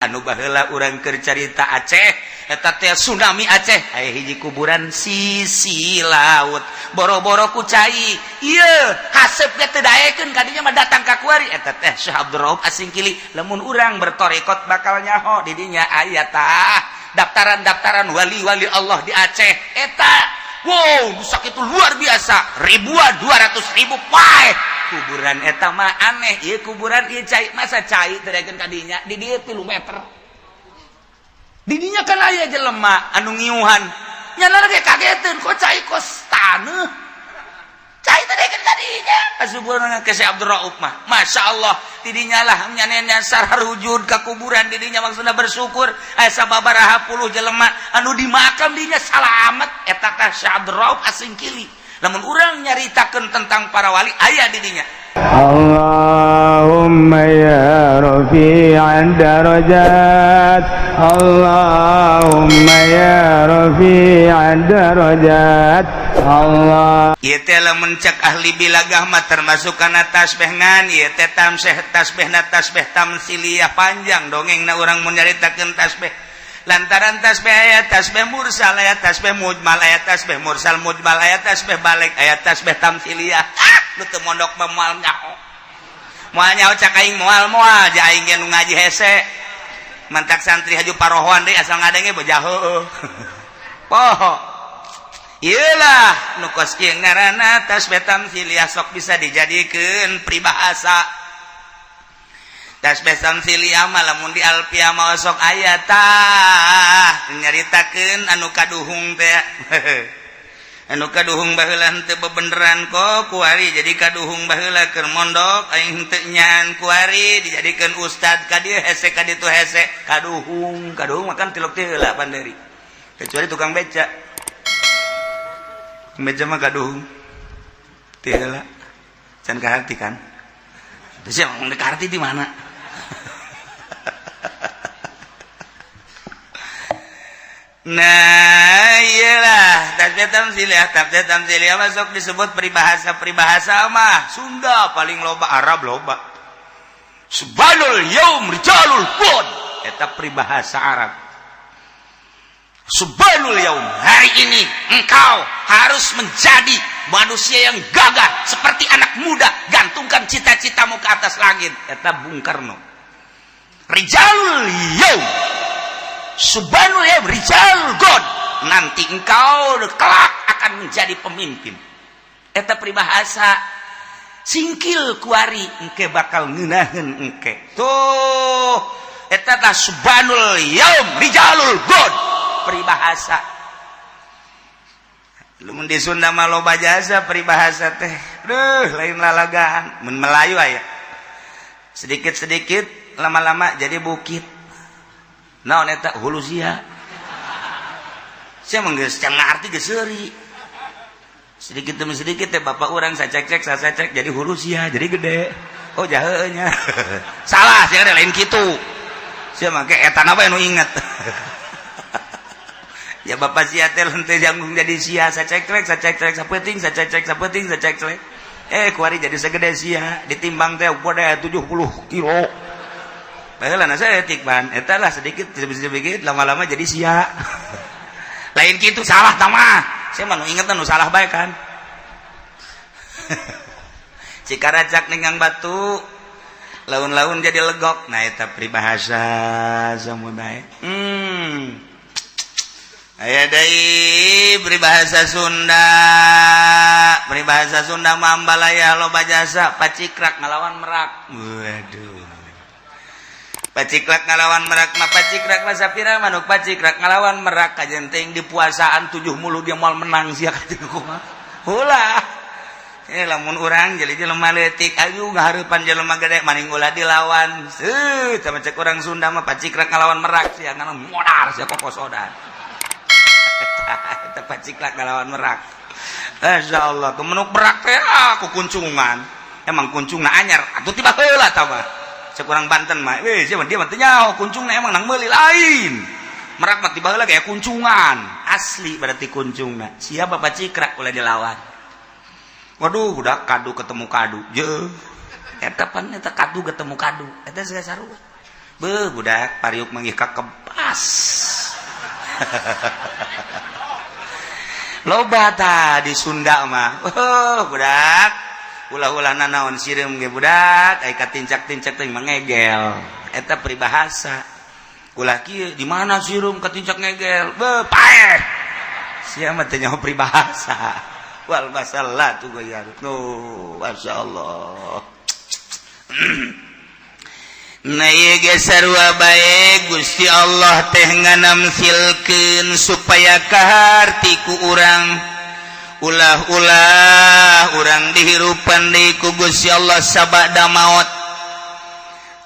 Anu baheula urang keur carita Aceh eta teh tsunami Aceh, aya hiji kuburan sisi laut, boro-boro ku cai ieu haseup ge teu daekeun kadinya mah datang ka kuari. Eta teh Syekh Abdul Rauf Asingkili. Lamun urang bertorekot bakal nyaho di dinya aya tah daftaran-daftaran wali-wali Allah di Aceh eta. Wow, sakitu luar biasa, ribuan, 200.000 pae kuburan eta mah. Aneh ieu kuburan ieu, cai masa cai teu daekeun kadinya? Di dieu 3 meter di dinya kan aya jelema anu ngiuhan nyana ge kageteun, kok cai kos taneuh, cai teu daekeun kadinya. Asubuhan ke Syekh Abdul Rauf mah, Masya Allah, tidinya lah nyanenya sararujud ka kuburan didinya, maksudna bersyukur aya sababaraha puluh jelema anu di makam dinya salamet. Eta teh Syekh Abdul Rauf Asingkili. Lamun urang nyaritakeun tentang para wali, aya di dinya. اللهم يا رفيع الدرجات، اللهم يا رفيع الدرجات، الله Ieu teh lamun cek ahli bilagah mah termasuk kana tasbih, ngan ieu teh tamseh tasbihna tasbih tamsiliyah. Panjang dongengna urang mun nyaritakeun tasbih, lantaran tasbih aya tasbih mursal, aya tasbih mujmal, aya tasbih mursal mujmal, aya tasbih balik, aya tasbih tamsiliyah. Ah, nu teu mondok mah moal nyaho, moal nyaho. Cak aing moal moal ja aing ge nu ngaji hese, mantak santri haju parohoan deui, asal ngadenge bejah heueuh poho. Iyalah nu kos kieu ngaranna tasbih tamsiliyah, sok bisa dijadikeun peribahasa. Tasbih tamsiliyah mah lamun di alfiah mah sok aya tah nyaritakeun anu kaduhung teh. Anu kaduhung baheula henteu bebeneran, kok kuari jadi kaduhung. Baheula keur mondok aing henteu nyan, kuari dijadikeun ustad, ka dieu hese, ka ditu hese, kaduhung. Kaduhung makan tilok teh heula panderi, kecuali tukang beca. Beca mah kaduhung teh heula can kaharti kan. Terus yang kaharti di mana? Nah, iyalah tasbih tamsiliyah. Tasbih tamsiliyah masuk disebut peribahasa. Peribahasa mah Sunda paling loba, Arab loba. Subhanul yaum rijalul qad, eta peribahasa Arab. Subhanul yaum, hari ini engkau harus menjadi manusia yang gagah seperti anak muda, gantungkan cita-citamu ke atas langit. Eta Bung Karno. Rijalul yaum, subhanul yaum rijal god, nanti engkau kelak akan menjadi pemimpin. Eta peribahasa singkil kuari engke bakal ngeunaheun engke tuh. Eta tah subhanul yaum rijalul god, peribahasa. Lamun di Sunda mah loba jasa peribahasa teh. Duh, lain lalagaan. Mun Melayu aya sedikit-sedikit lama-lama jadi bukit. Naon eta? Hulu sia. Sia mah geus can ngarti geus seuri. Sedikit demi sedikit teh bapak urang sacek-cek sacek jadi hulu sia, jadi gede. Oh, jaheuna nya. Salah sia, lain kitu. Sia mah ke eta na bae nu inget. Ya bapak sia teh henteu janggung jadi sia, sacek-cek sacek-cek sapeuting sacek-cek sapeuting sacek-cek. Eh, kuari jadi segede sia, ditimbang teh gede 70 kilo. Baheula na saeutik pan, eta lah sedikit sedikit lama-lama jadi sia. Lain kitu, salah tah mah. Sia mah nu inget nu salah bae kan. Cikaracak ninggang batu, laun-laun jadi legok. Nah, eta peribahasa semua bae. Aya deui peribahasa Sunda. Peribahasa Sunda mah ambalaya loba jasa, pacikrak ngalawan merak. Waduh. Paciklak ngalawan merak mah, pacikrak mah sapira manuk pacikrak ngalawan merak, kajen teuing di puasaan 7 mulu dia moal menang sia kajen kumaha. Ulah. Eh, lamun urang jadi jelema leutik ayu ngahareupan jelema gede maning ulah dilawan. Seuh, sama cek urang Sunda mah pacikrak ngalawan merak sia ngalawan modar sia kokosodan. Eta paciklak ngalawan merak. Masya Allah, kemenuk merak teh aku kuncungan. Emang kuncungna anyar atuh tiba heula tah mah. Cek urang Banten mah, weh, siapa dia mah teu nyaho kuncungna emang nang meuli lain. Merak mah tiba heula kayak kuncungan. Asli berarti kuncungna. Siapa pacikrak ulah dilawan. Waduh, udah kadu ketemu kadu. Je. Eta pan eta kadu ketemu kadu. Eta segala sarua. Beuh, budak pariuk manggih ka kebas. Loba tah di Sunda mah. Oh, budak ulah-ulah nanaon sireum ge, budak ai katincak-tincak teh mangegel. Eta peribahasa. Ulah kieu, di mana sireum katincak ngegel? Beuh, paeh. Sia mah teh nyaho peribahasa. Wal masalah tuh goyar. No, masyaallah. Nah, sarua bae, Gusti Allah teh nganamsilkeun supaya kaharti ku urang, ulah-ulah urang dihirupan deui ku Gusti Allah sabada maot.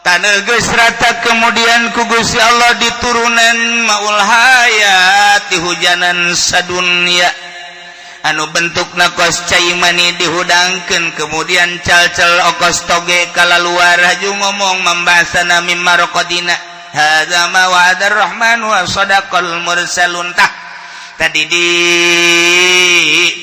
Taneuh geus rata, kemudian ku Gusti Allah diturunan maul hayat, dihujanan sadunya anu bentukna kos cai mani, dihudangkeun, kemudian cal-cal okos toge kalaluar, haju ngomong membahasana mimma raqadina hadza ma wa'adar rahman wa sadaqal mursalun. Tah, tadi di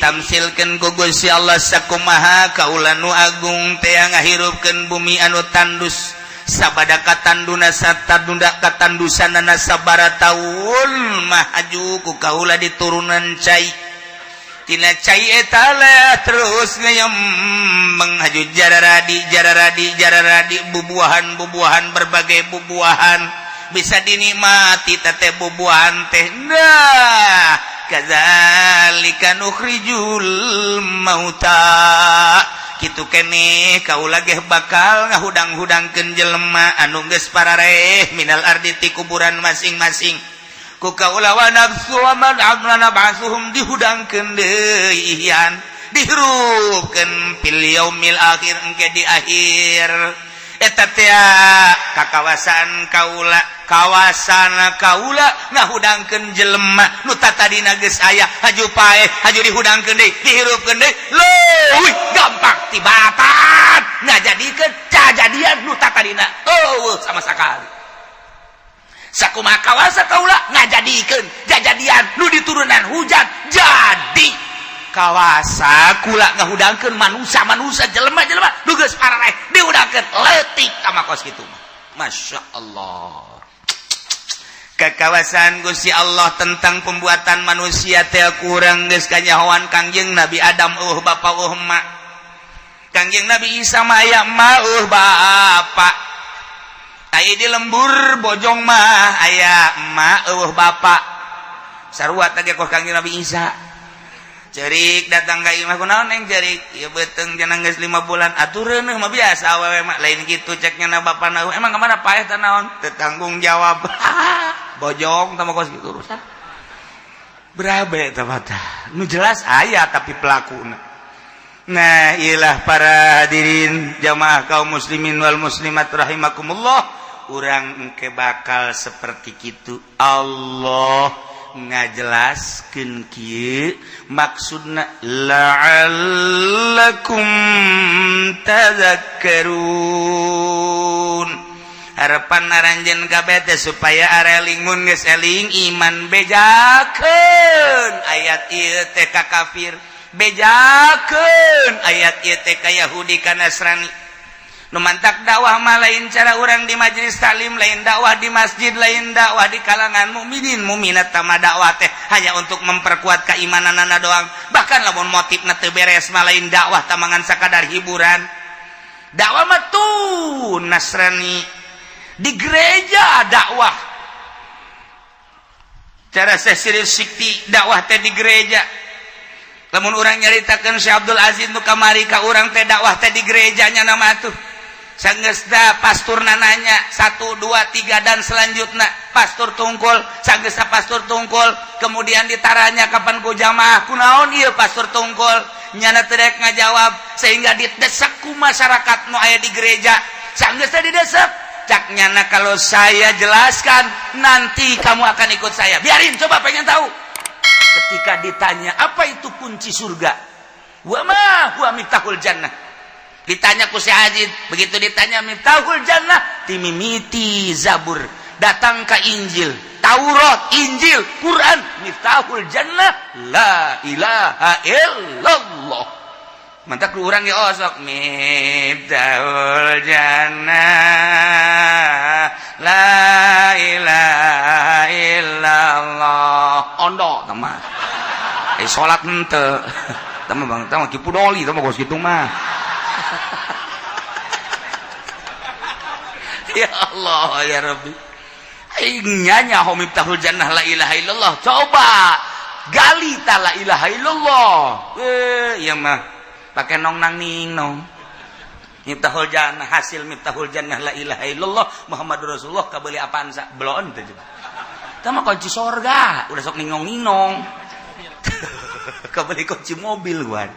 tamsilkeun ku Gusti Allah sakumaha kaula nu agung teh ngahirupkeun bumi anu tandus, sabada katanduna satadunda katandusanana sabara taun mah haju ku kaula diturunan cai. Tina cai eta lah terus ngayem menghaju jararadi jararadi jararadi bubuahan bubuahan, berbagai bubuahan bisa dinikmati teh bubuahan teh. Nah, kadzalika nukhrijul mauta, kitu keneh kaula ge bakal ngahudang-hudangkeun jelema anu geus parareh minal ardi ti kuburan masing-masing ku kaula, wa nafsu wa man amla nab'asuhum, dihudangkeun deui ihyan, dihirupkeun fil yaumil akhir, engke di akhir. Eta teh ka kawasan kaula, kawasan kaula ngahudangkeun jelema nu tatadina geus aya, haju paeh, haju dihudangkeun deui, dihirupkeun deui, leuwih gampang tibatan ngajadikeun cajadian nu tatadina eueuh sama sakali. Sakumaha kawasa kaula ngajadikeun jajadian nu diturunan hujan jadi kawasa kula ngahudangkeun manusia-manusia, jelema-jelema nu geus parareh, dihudangkeun leutik tama kos kitu mah. Masya Allah, kekawasan Gusti Allah tentang pembuatan manusia teh kurang geus kanyahoan. Kangjeng Nabi Adam eueuh bapa, eueuh emak. Kangjeng Nabi Isa mah aya emak, eueuh bapa. Aya di lembur Bojong mah aya emak, eueuh bapa, sarua teh kos Kangjeng Nabi Isa. Cerik datang ka imah, "Kunaon, Neng, cerik?" "Ieu beuteung cenah geus 5 bulan." "Atuh reuneuh mah biasa awewe mah." "Lain kitu," cek nya, "bapana emang kemana, paeh teh naon?" "Teu tanggung jawab." Bojong tah mah kos kitu urusan berabe tah mah. Nu jelas aya tapi pelakuna. Nah, ilah para hadirin jamaah kaum muslimin wal muslimat rahimakumullah, urang engke bakal seperti kitu. Allah ngajelaskeun kieu maksudna la'allakum tadhakkarun, harapan aranjeun kabeh teh supaya areling mun geus eling iman. Bejakeun ayat ieu teh ka kafir, bejakeun ayat ieu teh ka Yahudi, ka Nasrani. Nu mantak dakwah mah lain cara urang di majelis taklim, lain dakwah di masjid, lain dakwah di kalangan mukminin mukminat. Tama dakwah teh hanya untuk memperkuat keimananana doang. Bahkan lamun motifna teu beres mah lain dakwah, tamangan sakadar hiburan dakwah mah. Tuh Nasrani di gereja dakwah, cara Syekh Sikti dakwah teh di gereja. Lamun urang nyaritakeun Syekh Abdul Aziz nu kamari ka urang teh, dakwah teh di gerejanya nama tuh. Sanggeusna pastur nanya satu, dua, tiga, dan selanjutnya pastur tungkul. Sanggeusna pastur tungkul, kemudian ditaranya kapan ku jamaah, "Kunaon ieu pastur tungkul?" Nyana teu daek ngajawab, sehingga didesak ku masyarakat nu aya di gereja. Sanggeusna didesak, cak nyana, "Kalau saya jelaskan nanti kamu akan ikut saya. Biarin, coba pengen tahu." Ketika ditanya apa itu kunci surga, wa ma huwa miftahul jannah, ditanya ku si Ajid, begitu ditanya miftahul jannah, timimiti Zabur datang ke Injil, Taurat, Injil, Quran, miftahul jannah la ilaha illallah. Mantak urang ya osok miftahul jannah. La ilaha illallah. Ondo tah mah. Eh, salat henteu. Tah mah bang, tah mah Ki Pudoli tah mah kos kitu mah. Ya Allah ya Rabbi. Aing nyaho Miftahul Jannah la ilaha illallah. Coba gali ta la ilaha illallah. Eh, ieu mah pake nong nang ning nong. Miftahul Jannah, hasil Miftahul Jannah la ilaha illallah Muhammadur Rasulullah kabeuli apaan sa belon teh coba. Tah mah kunci sorga, udah sok ningong-ningong. Kabeli kunci mobil gua.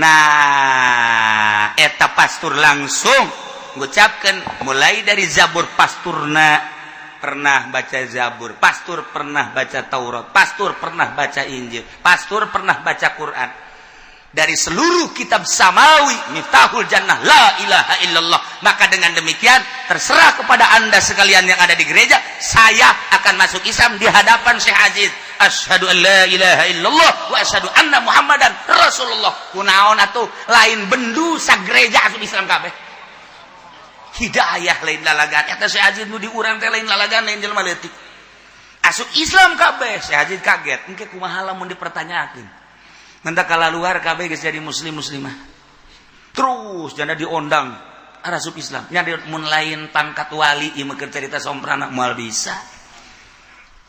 Nah, eta pastur langsung ngucapkan mulai dari Zabur. Pasturna pernah baca Zabur, pastur pernah baca Taurat, pastur pernah baca Injil, pastur pernah baca Quran. Dari seluruh kitab samawi, Miftahul Jannah la ilaha illallah. Maka dengan demikian, terserah kepada Anda sekalian yang ada di gereja, saya akan masuk Islam di hadapan Syekh Aziz. Asyhadu an la ilaha illallah wa asyhadu anna Muhammadan Rasulullah. Kunaon atuh, lain bendu sa gereja asup Islam kabeh. Hidayah lain lalagan eta. Syekh Aziz nu diurang teh lain lalagan, lain jelema leutik. Asup Islam kabeh. Syekh Aziz kaget, engke kumaha lamun dipertanyakeun. Menta kala luar kabeh geus jadi muslim muslimah. Terus janda diondang asup Islam nya, mun lain pangkat wali ieu mah cerita somprana moal bisa.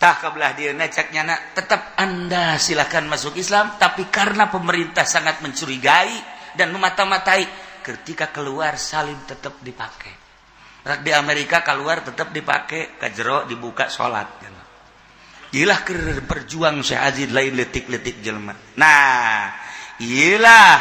Tah, kabelah dia cek nyana, tetap Anda silakan masuk Islam, tapi karena pemerintah sangat mencurigai dan memata-matai, ketika keluar salib tetap dipakai. Rak di Amerika keluar tetap dipakai, ke jero dibuka, sholat. Gila, keur berjuang Syekh Aziz lain letik-letik jelema. Nah, iyalah,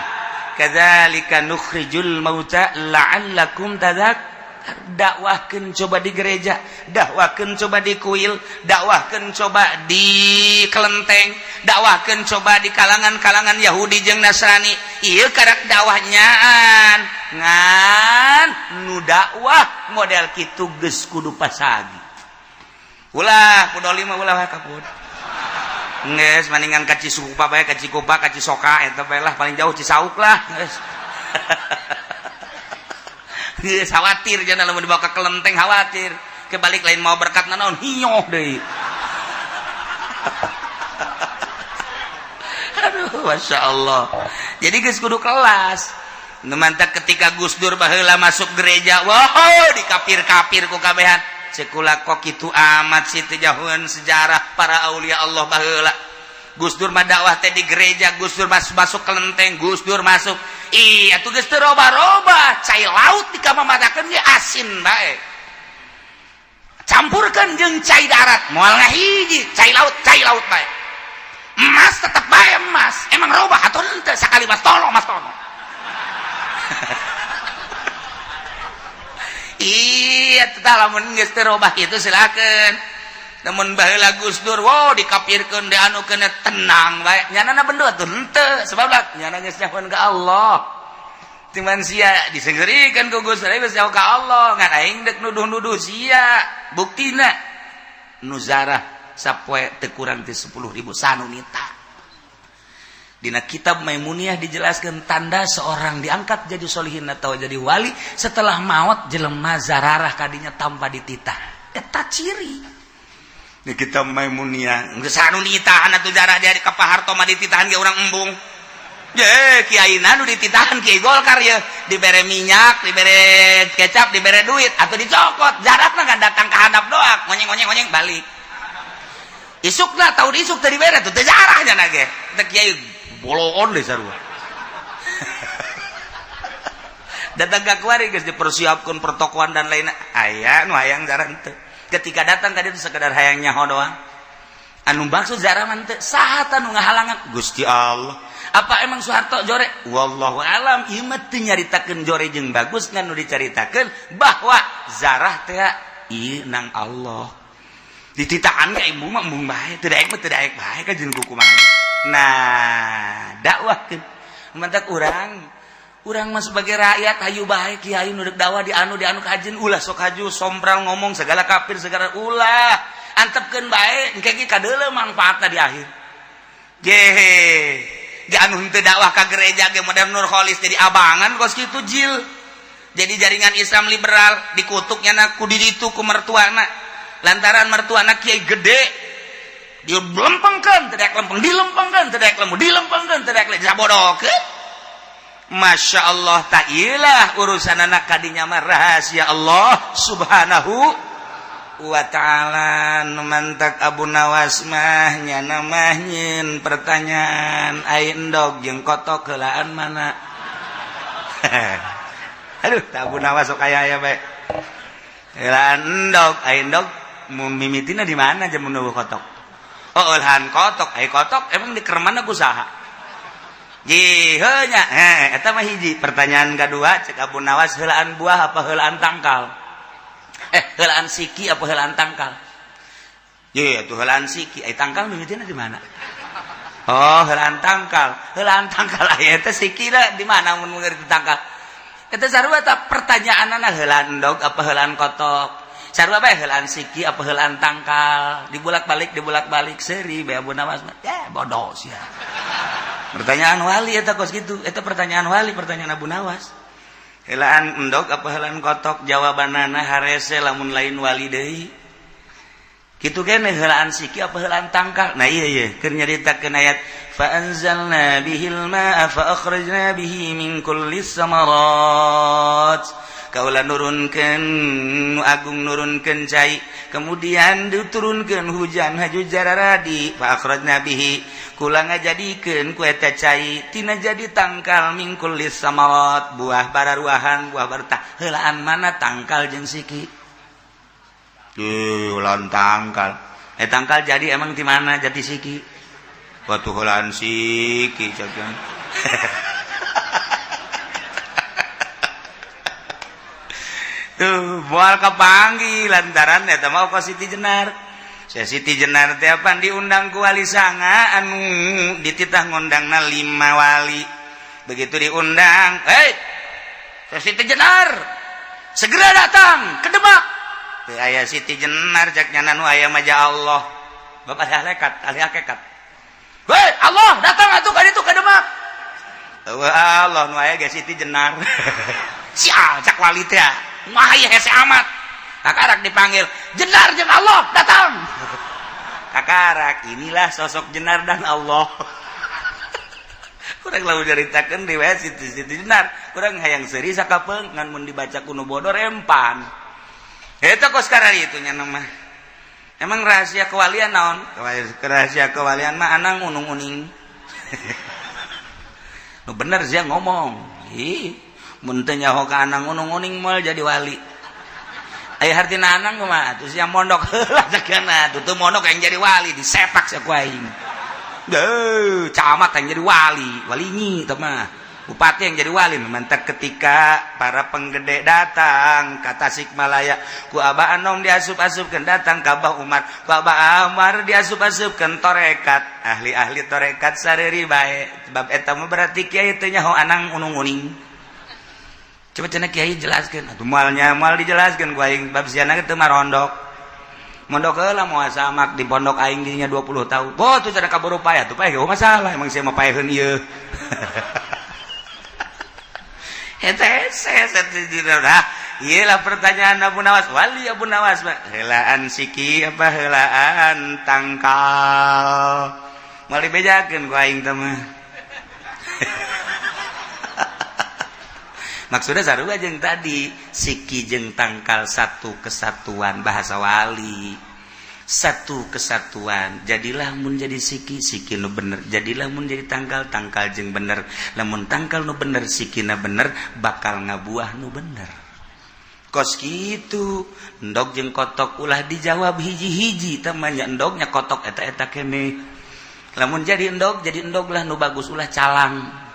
kadzalika nukhrijul mauta la'allakum tadzak. Dakwahkeun coba di gereja, dakwahkeun coba di kuil, dakwahkeun coba di kelenteng, dakwahkeun coba di kalangan-kalangan Yahudi jeung Nasrani. Ieu karak dakwahnyaan ngan nu dakwah model kitu geus kudu pasagi. Ulah pudoli mah, ulah kaput. Geus mendingan ka Cisupa bae, ka Cikupa, ka Cisoka eta bae lah, paling jauh Cisauk lah geus. Geus khawatir jangan lamun dibawa ke kelenteng, khawatir kebalik, lain mau berkat nanaon, hioh deui. Aduh, masya Allah. Jadi geus kudu kelas. Mantap, ketika Gus Dur baheula masuk gereja, wow, dikapir-kapir ku kabehan. Cekula kok kitu amat sih, teu jauhan sejarah para aulia Allah baheula. Gus Dur mah dakwah teh di gereja, Gus Dur masuk masuk kelenteng, Gus Dur masuk. Iya tuh, geus teu roba-roba, cai laut dikamamatakeun ge asin bae. Campurkeun jeung cai darat, moal ngahiji, cai laut bae. Emas tetep bae emas, emang robah atau henteu sakali mas tolong mas tolong. Iya, tetap lamun geus teu robah kitu silakeun. Namun baheula Gus Dur, wow, dikapirkeun, dianukeun, tenang bae. Nyanana bendu atuh henteu, sebab lah nyana geus nyahoan ka Allah. Cuman sia disegerikan ku Gus Dur geus nyaho ka Allah, ngan aing dek nuduh-nuduh sia. Buktina nu zarah sapoe teu kurang ti 10.000 sanunita. Dina kitab Maimuniyah dijelaskan tanda seorang diangkat jadi solihin atau jadi wali, setelah maut jelema zararah kadinya tanpa dititah. Eta ciri. Di kitab Maimuniyah geus sanunitahan atuh jarah dari ka Pak Harto mah dititahan ge urang embung. Ye, kiai nu dititahan kiai Golkar ya, dibere minyak, dibere kecap, dibere duit atau dicokot, jarakna kan datang ke hadap doang, ngonyeng ngonyeng ngonyeng balik. Isukna tahun isuk teu dibere tuh teu jarahnya ge. Teh kiai boloon deh sarua. Datang ke kuari geus dipersiapkan pertokoan dan lainnya, aya nu hayang jarah henteu. Ketika datang ka dieu sekedar hayang nyaho doang. Anu maksud jarah mah henteu, saha nu ngahalangan? Gusti Allah. Apa emang Soeharto jore? Wallahu alam, ieu mah teu nyaritakeun jore jeung bagus, ngan nu dicaritakeun bahwa zarah teh ieu nang Allah. Dititahan ka ibu mah embung bae, teu daek mah teu daek bae ka jeung kumaha. Nah, dakwahkeun. Mantak urang mah sebagai rakyat hayu bae kiai nu deuk dakwah di anu di anu kajen, ulah sok haju sombral ngomong segala kafir segala, ulah, antepkeun bae, engke ge kadeuleu manfaatna di akhir. Gehe di anu henteu dakwah ka gereja ge modern Nur Kholis jadi abangan kos kitu jil. Jadi jaringan Islam liberal dikutuknya na ku diditu ku mertuana lantaran mertuana kiai gede dilempengkeun teu daek lempeng, dilempengkeun teu daek lempeng, dilempengkeun teu daek lempeng, sabodokeun. Masya Allah, tak ilah urusan anak kadinya mah rahasia Allah Subhanahu wa ta'ala. Nu mantak Abu Nawas mah nyana mah nyeun pertanyaan, ai endog jeung kotok heulaan mana? Aduh, tak Abu Nawas sok aya aya bae. Heulaan endog, ai endog mun mimitina di mana jeung mun kotok? Oh, heulaan kotok, ai kotok emang di kermana ku saha? Jiheunya, eta mah hiji. Pertanyaan kedua cek Abu Nawas, heulaan buah apa heulaan tangkal? Heulaan siki apa heulaan tangkal? Ye, tuh heulaan siki, ai tangkal mimitina di mana? Oh, heulaan tangkal. Heulaan tangkal aya teh sikina di mana mun ngerti tangkal? Eta sarua ta pertanyaanana, heulaan endog apa heulaan kotok? Sarua bae heulaan siki apa heulaan tangkal? Dibulak-balik dibulak-balik seuri bae Abu Nawas mah. Ya bodoh sia. Pertanyaan wali eta kos kitu. Eta pertanyaan wali, pertanyaan Abu Nawas. Heulaan endog apa heulaan kotok? Jawabanana harese lamun lain wali deui. Kitu kene heulaan siki apa heulaan tangkal? Nah iya iya, keur nyaritakeun ayat fa anzalna bihil ma'a fa akhrajna bihi min kulli samarat. Kaula nurunkeun nu agung nurunkeun cai, kemudian diturunkeun hujan haju jararadi, fa akhrajna bihi kula ngajadikeun ku eta cai tina jadi tangkal, min kulli samarat buah bararuahan, buah bartah. Heulaan mana, tangkal jeung siki? Heulaan tangkal. Tangkal jadi emang di mana jadi siki? Waktu heulaan siki cek. Tuh, moal kapanggih lantaran eta mah ka Siti Jenar. Saya Siti Jenar teh apa diundang ku wali sanga anu dititah ngundangna 5 wali. Begitu diundang, "Hei, saya Siti Jenar, segera datang ke Demak." Teu aya Siti Jenar cek nyana, nu aya mah Allah. Bapak ahli hakikat, ahli hakikat. "Hei, Allah datang atuh ka ditu ka Demak." Eueuh Allah, nu aya ge Siti Jenar. Sial cak wali teh. Wah ieu hese amat. Kakarak dipanggil, "Jenar jeung Allah datang." Kakarak inilah sosok Jenar dan Allah. Kurang lalu nyaritakeun riwayat Siti Siti Jenar. Kurang hayang seuri sakapeung ngan mun dibaca ku nu bodor empan. Eta kos itu nya mah. Emang rahasia kewalian naon? Rahasia kewalian mah anang unung-uning. Nu bener sia ngomong. Ih, mun teu nyaho ka anang unung-uning moal jadi wali. Aya hartina anang kumaha? Atuh sia mondok heula cekana, atuh teu mondok yang jadi wali disepak sia ku aing. Deuh, camat yang jadi wali, walinyi teh mah. Bupati yang jadi wali. Mantap ketika para penggede datang ke Tasikmalaya ku Abah Anom diasup-asupkeun, datang ka Abah Umar ku Abah Umar diasup-asupkeun torekat, ahli-ahli torekat sareri bae sebab eta mah berarti kiai teh nyaho anang unung-uning. Coba cenah kiai jelaskeun atuh, moalnya moal dijelaskeun ku aing bab siana teu marondok mondok heula moal samak di pondok aing dinya 20 tahun. Oh tuh cenah kaburu payah tuh, payah masalah emang sia mah paeheun ieu. Iyalah pertanyaan Abu Nawas, wali Abu Nawas, heulaan siki apa heulaan tangkal? Moal dibejakeun ku aing teh mah. Maksudnya sarua jeung tadi, siki jeung tangkal satu kesatuan, bahasa wali satu kesatuan. Jadilah mun jadi siki, siki nu bener, jadilah mun jadi tangkal, tangkal jeung bener. Lamun tangkal nu bener, sikina bener, bakal ngabuah nu bener. Kos kitu endog jeung kotok ulah dijawab hiji-hiji temannya, endognya kotok eta-eta kene. Lamun jadi endog, jadi endog lah nu bagus, ulah calang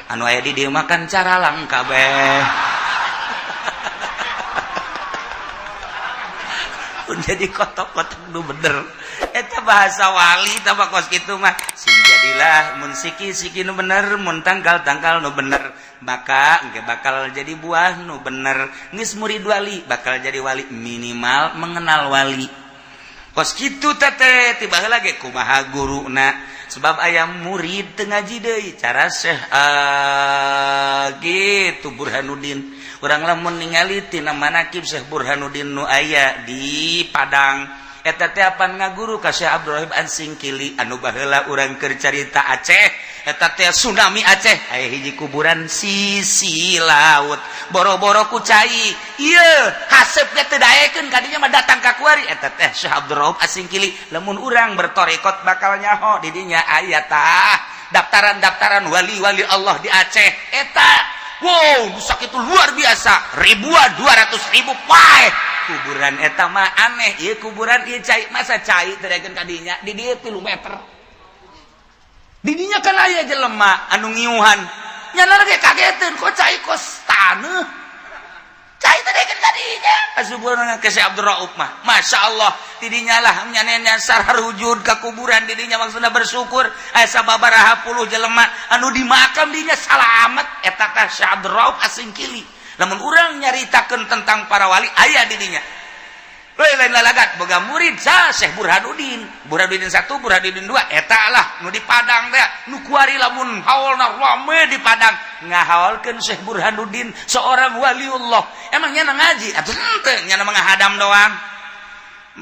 anu aya di dieu makan caralang kabeh. Jadi kotok-kotok nu bener eta bahasa wali tambah kos kitu mah. Sing jadilah mun siki, siki nu bener, mun tangkal, tangkal nu bener, maka engke bakal jadi buah nu bener. Geus murid wali bakal jadi wali, minimal mengenal wali. Kos kitu teh tiba lagi kumaha guruna, sebab aya murid teu ngaji deui cara Syekh gitu Burhanuddin. Urang lamun ningali tina manakib Syekh Burhanuddin nu aya di Padang, eta teh apan ngaguru ka Syekh Abdurrahim An-Singkili anu baheula urang keur carita Aceh, eta teh tsunami Aceh, aya hiji kuburan sisi laut, boro-boro ku cai ieu haseup ge teu daekeun kadinya mah datang ka kuari. Eta teh Syekh Abdurrahim As-Singkili. Lamun urang bertorekot bakal nyaho di dinya aya tah daftaran-daftaran wali-wali Allah di Aceh eta. Wow, itu luar biasa, ribuan, 200.000 paeh kuburan eta mah. Aneh ieu kuburan ieu, cai masa cai teu daekeun kadinya? Di dieu 3 meter di dinya kan aya jelema anu ngiuhan, nyana ge kageteun, kok cai kos taneuh, cai teu daekeun kadinya. Asuburan ke Syekh Abdul Rauf mah, Masya Allah, tidinya lah nyana nyasar rujud ka kuburan didinya, maksudna bersyukur aya sababaraha puluh jelema anu di makam dinya salamet. Eta teh Syekh Abdul Rauf As-Singkili. Lamun urang nyaritakeun tentang para wali, aya di dinya. Lain lalagat boga murid sa Syekh Burhanuddin, Burhanuddin 1, Burhanuddin 2, eta lah nu di Padang teh, nu kuari lamun haolna rame di Padang ngahaolkeun Syekh Burhanuddin, seorang waliullah. Emang nyana ngaji atuh henteu, nyana mah ngahadam doang,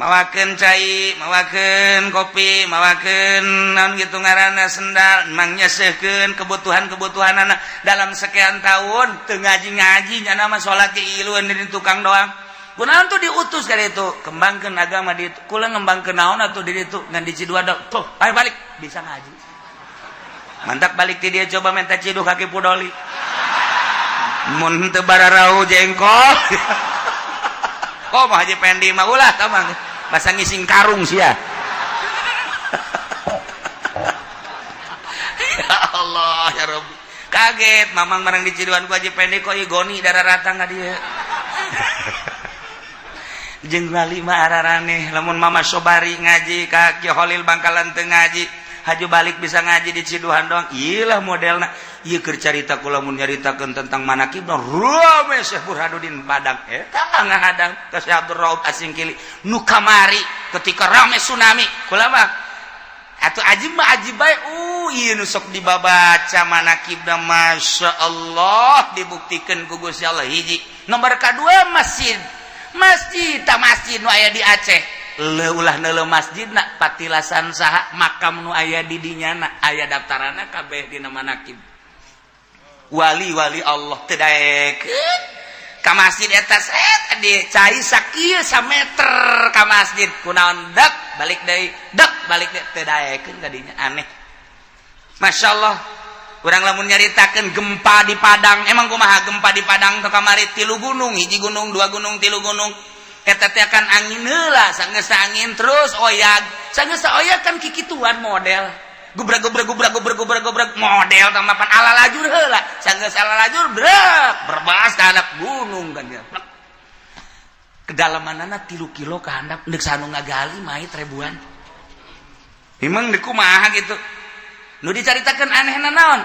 mawakeun cai, mawakeun kopi, mawakeun naon gitu ngaranna, sendal, emang nyesehkeun kebutuhan-kebutuhan anak dalam sekian tahun teu ngaji-ngaji. Nyana mah salat ge iluan di tukang doang. Kunaon tuh diutus kali itu kembangkeun agama di itu? Kula ngembangkeun naon atuh di ditu ngan di Ciduadok tuh? Ayo balik bisa ngaji, mantap. Balik ti dia coba minta ciduh kaki pudoli mun teu bararau jengkol. Oh, mah Haji Pendi mah ulah tah mah, masa ngising karung sia. Ya Allah ya Rabbi, kaget mamang barang di Ciduan ku Haji Pendi, kok ieu goni darah ratang ka dieu jeung wali mah araraneh. Lamun Mama Sobari ngaji ka Ki Holil Bangkalan, teu ngaji, haju balik bisa ngaji di Ciduhan doang. Iyalah modelna ieu keur carita kula. Mun nyaritakeun tentang manakib rame Syekh Burhanuddin Padang, eta ngahadang ka Syekh Abdul Rauf As-Singkili nu kamari ketika rame tsunami. Kula mah atuh ajib mah ajib bae. Ieu nu sok dibabaca manakibna, Masya Allah, dibuktikeun ku Gusti Allah. Hiji nomor kadua, masjid, masjid tak masjid nu aya di Aceh, leulah neuleuh masjidna, patilasan saha, makam nu aya di dinya na aya daftaranna kabeh dina manakib wali-wali Allah. Teu daekeun ka masjid eta, set di cai sakieu sameter ka masjid, kunaon dek balik deui, dek balik deui, teu daekeun ka dinya. Aneh, Masya Allah. Urang lamun nyaritakeun gempa di Padang, emang kumaha gempa di Padang teh kamari? Tilu gunung, hiji gunung, dua gunung, tilu gunung. Eta teh kan angin heula, sanggeus angin terus oyag, sanggeus oyag kan kikituan model gubrak gubrak gubrak gubrak gubrak gubrak model tamapan ala lajur heula, sanggeus ala lajur brek berbas ka handap gunung kan ya. Kedalamanana 3 kilo ka handap, deuk sanu ngagali mait ribuan. Emang deuk kumaha gitu nu dicaritakeun? Anehna naon?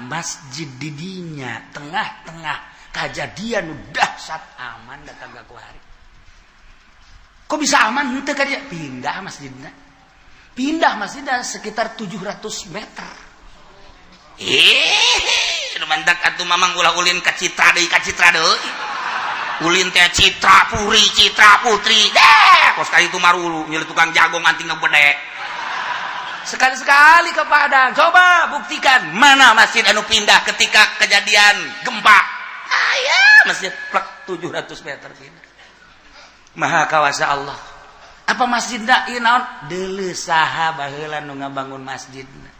Masjid didinya tengah-tengah kejadian nu dahsyat aman datang ka kuari. Kok bisa aman henteu ka dia? Pindah masjidna, pindah masjidna sekitar 700 meter. Nu mantak atuh mamang ulah ulin ka Citra deui, ka Citra deui ulin teh, Citra Puri, Citra Putri deh, kos ka itu marulu nyeri tukang jagung anting ngebedek. Sekali-sekali ke Padang, coba buktikan mana masjid anu pindah ketika kejadian gempa. Aya masjid plek 700 meter pindah. Maha kawasa Allah. Apa masjidna ieu naon? Deuleu saha baheula nu ngabangun masjidna,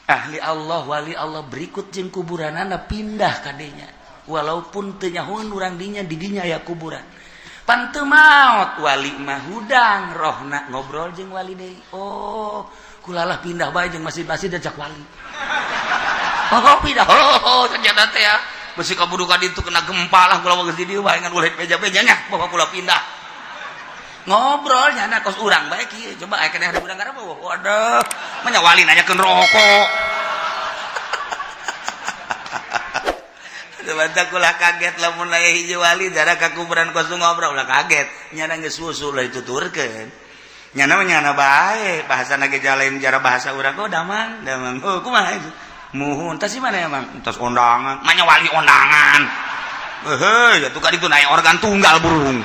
ahli Allah, wali Allah. Berikut jeung kuburanana pindah kadenya, walaupun teu nyahoeun urang dinya, di dinya aya kuburan. Pan teu maot wali mah, hudang rohna ngobrol jeung wali deui. Oh, kulalah pindah bae jeung masjid-masjid ajak wali. Oh, pindah. Oh, ternyata teh ya besi kaburu ka ditu kena gempa lah, kula geus di dieu bae ngan ulah beja-bejanya bawa kula pindah. Ngobrol nyana kos urang bae kieu, coba aya keneh ada urang garap. Waduh, mah wali nanyakeun rokok. Mantap, kula kaget lamun aya hiji wali darah ka kuburan kosong ngobrol, ulah kaget, nyana geus susu lah dituturkeun. Nyana mah nyana bae, bahasa ge lain jara bahasa urang. Oh, damang, damang. Oh, kumaha itu? Muhun, tas mana emang? Tas ondangan. Manya wali ondangan. Heh, ya tuh kan itu naik organ tunggal burung.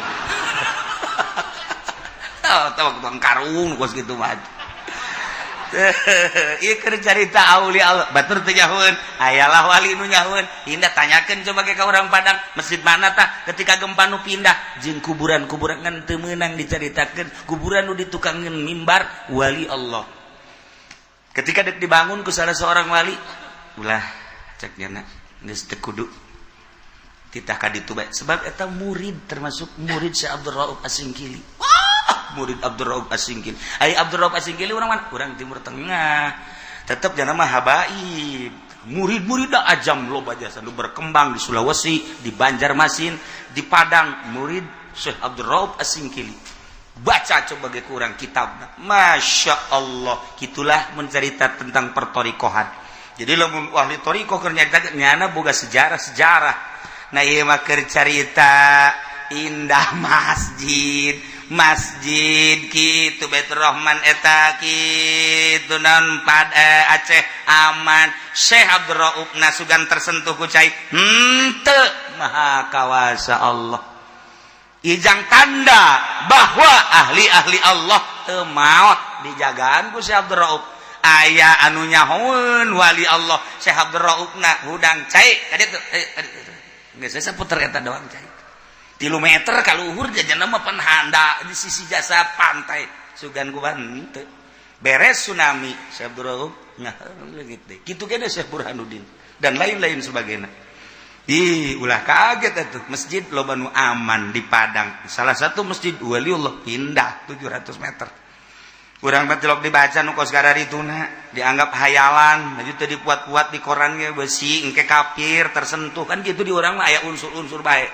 Oh, tahu tukang karung kos gitu mah. Ieu keur carita aulia Allah. Batur teu nyahoeun, ayalah wali nu nyahoeun. Indah tanyakeun coba ke ka urang Padang, masjid mana tah ketika gempa nu pindah jeung kuburan-kuburan ngan teu meunang dicaritakeun, kuburan nu ditukangeun mimbar wali Allah. Ketika dek dibangun ku salah seorang wali, ulah cek nyana geus teu kudu titah ka ditu bae, sebab eta murid, termasuk murid Syekh Abdul Rauf Asingkili. Wah, murid Abdul Rauf Asingkili. Ai Abdul Rauf Asingkili urang mana? Urang Timur Tengah. Tetep jangan mah habaib. Murid-murid dah ajam loba jasa nu berkembang di Sulawesi, di Banjarmasin, di Padang, murid Syekh Abdul Rauf Asingkili. Baca coba ge kurang kitabna. Masya Allah, gitulah mencerita tentang pertorikohan. Jadi lamun ahli torikoh keur nyarita nyana boga sejarah-sejarah. Nah, ieu mah keur carita indah masjid masjid kitu Baitur Rahman eta kitu non pad Aceh aman. Syekh Abdul Rauf nasugan tersentuh ku cai henteu, maha kawasa Allah. Ijang tanda bahwa ahli-ahli Allah teu maot dijagaan ku Syekh Abdul Rauf. Aya anu nyahoeun wali Allah Syekh Abdul Rauf na hudang cai kaditu. Geus saya puter eta doang, cai 3 meter kaluhur jajan mah panhanda di sisi jasa pantai sugan ku henteu. Beres tsunami, Syekh Abdul Rauf nah leungit deui kitu kene Syekh Burhanuddin dan lain-lain sebagainya. Ih, ulah kaget atuh. Masjid loba nu aman di Padang. Salah satu masjid waliullah pindah 700 meter. Kurang mah tilok dibaca nu kos karatuna dianggap hayalan, maju teu dipuat-puat di koran ge besi engke kafir tersentuh kan gitu. Di urang mah aya unsur-unsur bae.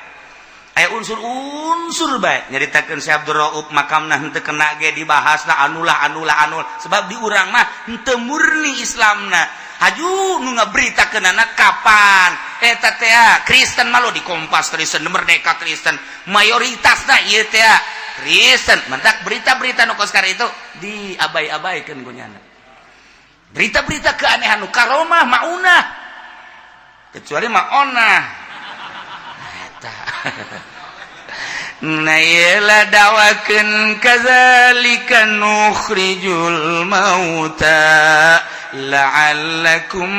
Aya unsur-unsur bae. Nyaritakeun Syekh Abdul Rauf makamna henteu kena ge dibahas lah anulah anulah anul, sebab di urang mah henteu murni Islamna. Haju nu ngaberitakeunana kapan eta teh Kristen mah lo di Kompas Kristen, Merdeka Kristen, mayoritasna ieu teh Kristen. Mentak berita-berita nu kos itu diabai-abaikeun ku nyana, berita-berita keanehan nu karomah maunah kecuali maonah eta. Nah, iyalah dawakeun kadzalika nukhrijul mauta la'allakum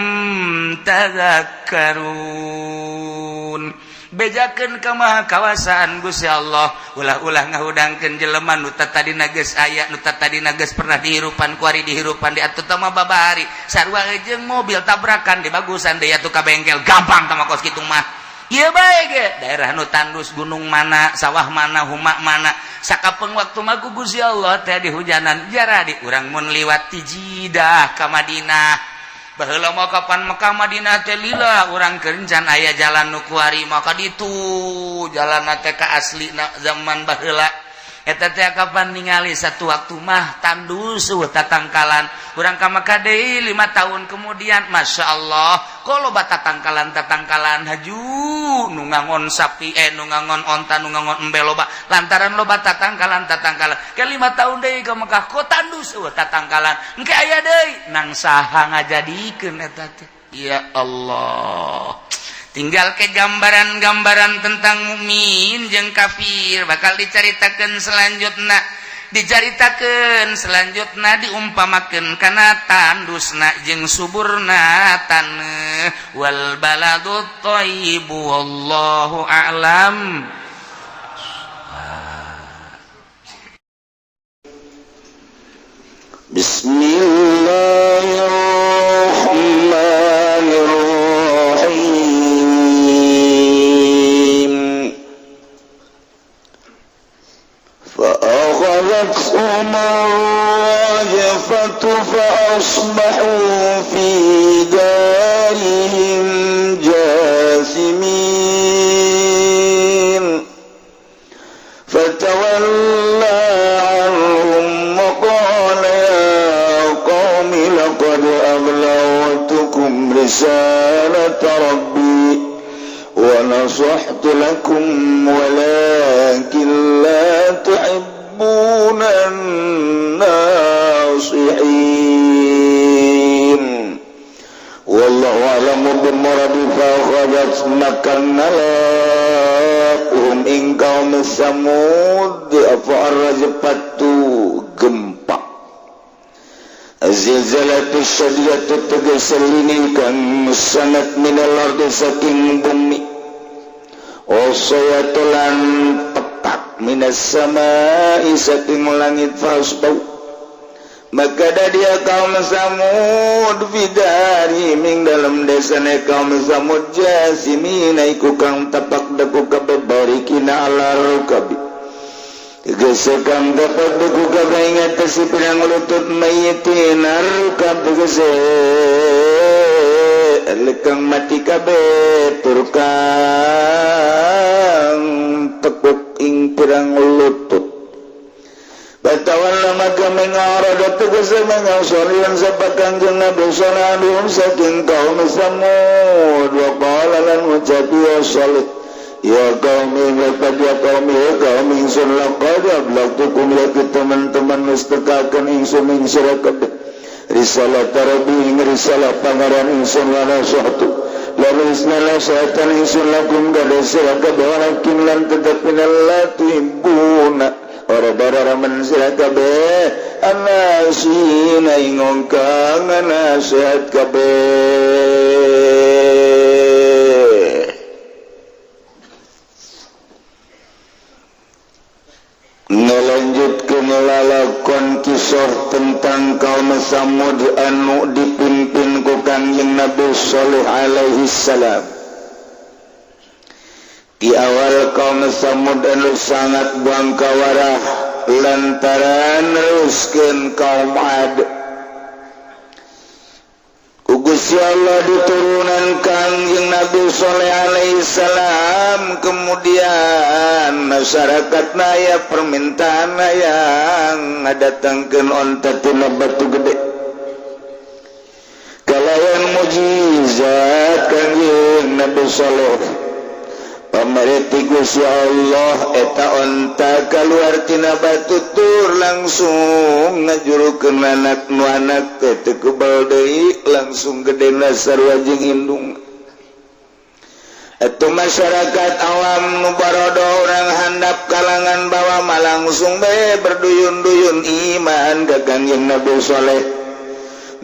tadhakkarun. Bejakeun ka maha kawasaan Gusti Allah, ulah-ulah ngahudangkeun jelema nu tadina geus aya, nu tadina geus pernah dihirupan kuari, dihirupan di atuh mah babari sarua jeung mobil tabrakan di bagusan deui atuh ka bengkel gampang tah mah kos kitu mah. Ieu bae ge daerah nu tandus, gunung mana, sawah mana, huma mana, sakapeng waktu mah ku Gusti Allah teh dihujanan jara di urang mun liwat ti Jidah ka Madinah. Baheula mah kapan Mekah Madinah teh lila urang kencan aya jalan nu kuari maka ditu jalan teh ka asli zaman baheula eta teh. Kapan ningali satu waktu mah tandus eueuh tatangkalan. Urang ka Mekah deui 5 tahun kemudian, Masya Allah, kalau tatangkalan tatangkalan haju nu ngangon sapi, nu ngangon onta, nu ngangon embe loba lantaran loba tatangkalan tatangkalan. Ke 5 tahun deui ka Mekah kok tandus eueuh tatangkalan. Engke aya deui nang saha ngajadikeun eta teh? Ya Allah, tinggal ke gambaran-gambaran tentang mukmin jeung kafir bakal dicaritakeun selanjutnya, dicaritakeun selanjutnya, diumpamakeun kana tandusna jeung suburna taneuh. Wal baladut thayyibu, wallahu a'lam. بسم الله الرحمن الرحيم. فأخذتهم الرجفة فأصبحوا في دارهم جاثمين. فتولى عنهم وقال يا قوم لقد أبلغتكم رسالة ربي ونصحت لكم ولكن لا تحبون الناصحين. والله أعلم بمراد. فأخذت maka nalap hum ing kaum Samud apa arrajfatu gempa, zilzalatu syadidatu tegese lini kang sangat, minal ardi saking bumi, wasayatulan petak, minas samai saking langit. Fasbau maka dia kaum Samud, fi darihim ing dalam desane kaum Samud, jasimina iku kang tapak deku kabeh, barikina ala rukabi tegese kang tapak deku kabeh ing atase pirang lutut, mayitin rukab tegese lekang mati kabeh tur kang tekuk ing pirang lutut. Fatawalla maka mengarada tegese mengasolian sapa Kanjeng Nabi sallallahu saking kaum Samud, wa qala lan ngucap ya Salih, ya qaumi laqad ya qaumi ya qaumi ingsun laqad ablagtukum ya teman-teman mustakakan ingsun ing sira kabeh, risalah rabbi ing risalah pangeran ingsun, wa nasahtu lalu isna nasihatan ingsun lakum kada sira kabeh, walakin lan tetapi la tuhibbuna ora dararemen sira kabeh annasihina ing wong kang nasihat kabeh. Ngelanjutkeun lalakon kisah tentang kaum Samud anu dipimpin ku Kangjeng Nabi Shalih alaihi salam. Di awal kaum Samud anu sangat bangkawarah lantaran neruskeun kaum Ad. Ku Gusti Allah diturunan Kangjeng Nabi Shalih alaihi salam, kemudian masyarakat naya permintaan yang ngadatangkeun onta tina batu gede kalayan mujizat Kangjeng Nabi Shalih. Pamareti Gusti Allah eta onta keluar tina batu tur langsung ngajurukeun anak nu anak teh teu kebal deui, langsung gedena sarua jeung indung. Itu masyarakat awam nu barodo orang handap kalangan bawah mah langsung be berduyun-duyun iman ka Kangjeng Nabi Soleh.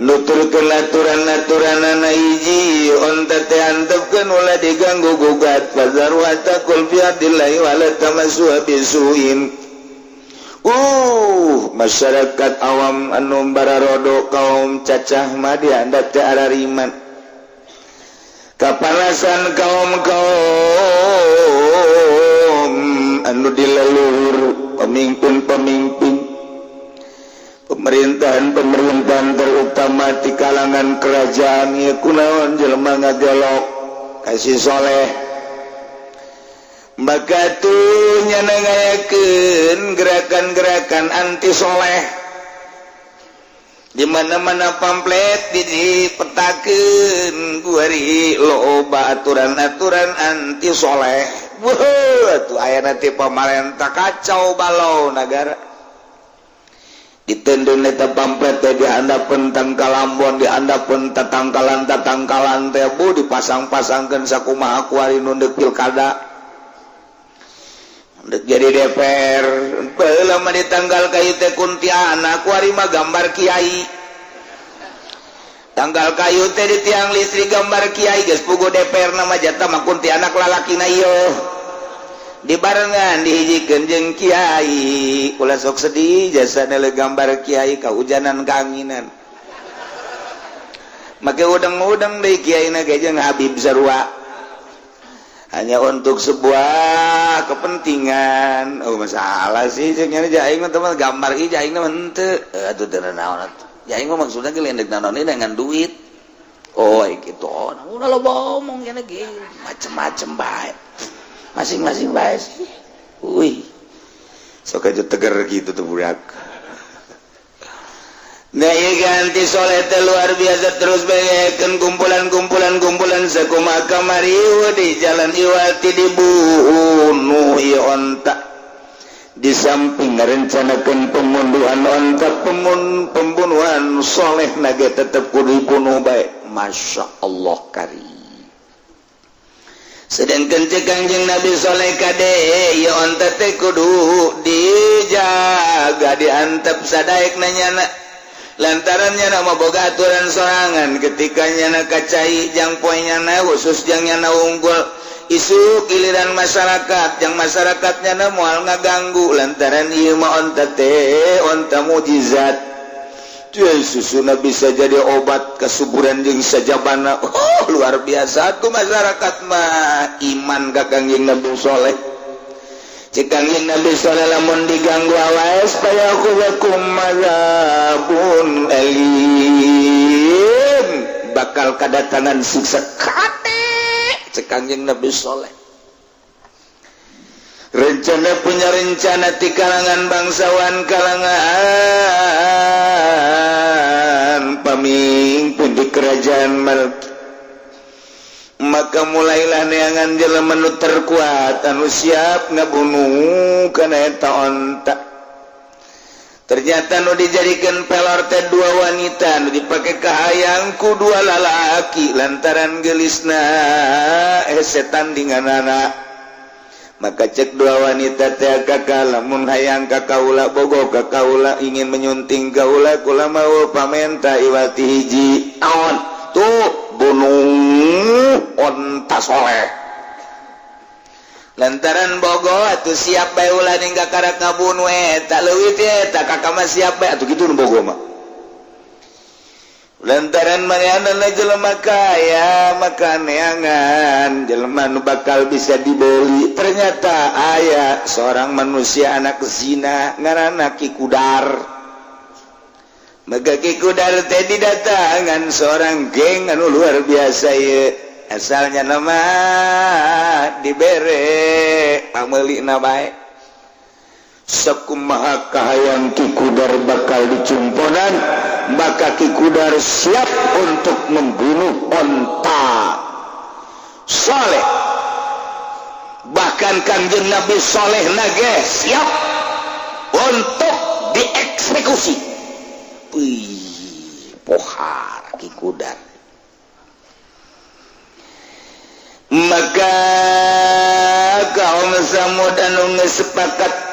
Nuturkeun aturan-aturan hiji, onta teh antepkeun ulah diganggu gugat, fadzaruha ta'kul fi ardillahi wala tamassuha bisuin. Masyarakat awam anu bararodo kaum cacah mah dihandap teh arariman kapanasan kaum kaum anu di leluhur, pemimpin-pemimpin pemerintahan-pemerintahan terutama di kalangan kerajaan ya, kunaon jelema ngagelok kasih soleh. Maka tuh nyana ngayakeun gerakan-gerakan anti soleh di mana-mana, pamflet dipetakeun kuari loba aturan-aturan anti soleh. Wah, tuh aya nanti pemerintah kacau balau negara ditendun eta pamflet teh dihandapeun tangkalambon, dihandapeun tatangkalan tatangkalan teh bu dipasang-pasangkeun sakumaha kuari nu deuk pilkada, deuk jadi DPR. Baheula mah ditanggal kayu teh kuntianak, kuari mah gambar kiai. Tanggal kayu teh di tiang listrik gambar kiai, geus puguh DPR nama jatah mah kuntianak lalakina ieu dibarengan dihijikeun jeung kiai. Ulah sok sedih jasa nele gambar kiai kahujanan kaanginan make udang-udang deui kiai na ge jeung Habib sarua hanya untuk sebuah kepentingan. Oh, masalah sih jeung nya aing mah teman gambar ieu aing mah henteu atuh teu naon atuh aing mah maksudna ge lendek naon dengan duit. Oh, gitu. Oh, nah, udah lo ngomong gini macem-macem bae masing-masing bae sih. Wih, sok aja tegar gitu tuh budak. Nah, iya ganti soleh teh luar biasa terus banyakan kumpulan-kumpulan kumpulan sakumaha kamari di jalan iwati dibunuh ieu onta. Di samping ngarencanakeun pembunuhan onta, pembunuhan Soleh na ge tetep kudu dibunuh bae. Masya Allah kari. Sedangkan cek Kangjeng Nabi Soleh, kade ya, onta teh kudu dijaga, diantep sadaek nanyana, lantaran nyana mah boga aturan sorangan. Ketika nyana kacai jang poe nyana khusus, jang nyana unggul, isuk giliran masyarakat, yang masyarakatnya na moal ngaganggu, lantaran ieu mah onta teh onta mujizat. Susuna bisa jadi obat kesuburan jeung sajabana. Oh, luar biasa tuh masyarakat mah iman ka Kangjeng Nabi Soleh. Cek Kangjeng Nabi Soleh, lamun diganggu awas, fayakhudzakum adzabun alim, bakal kedatangan siksa kate, cek Kangjeng Nabi Soleh. Rencana punya rencana di kalangan bangsawan, kalangan pamimpin di kerajaan Malki. Maka mulailah neangan jelema nu terkuat anu siap ngabunuh kana eta onta. Ternyata nu dijadikan pelor teh dua wanita, nu dipake kahayang ku dua lalaki, lantaran gelisna hese tandinganana. Maka cek dua wanita teh, "Kakak, lamun hayang ka kaula, bogo ka kaula, ingin menyunting kaula, kula mau pamenta iwati hiji." "Naon tuh?" "Bunuh onta Soleh." Lantaran bogo atuh siap bae, ulah ning karak ngabunuh eta leuwih teh eta kakak mah siap bae atuh kitu nu bogo mah. Lantaran manehna jelema kaya, maka neangan jelema nu bakal bisa dibeli. Ternyata aya seorang manusia anak zina ngaranna Ki Kudar. Maka Ki Kudar teh didatangan seorang geng anu luar biasa ye, asalnya nama dibere pameulina bae. Sakumaha kahayang Ki Kudar bakal dicumponan, maka Ki Kudar siap untuk membunuh onta Soleh. Bahkan Kanjeng Nabi Soleh na ge siap untuk dieksekusi. Wih, pohara Ki Kudar. Maka kaum Samud anu sepakat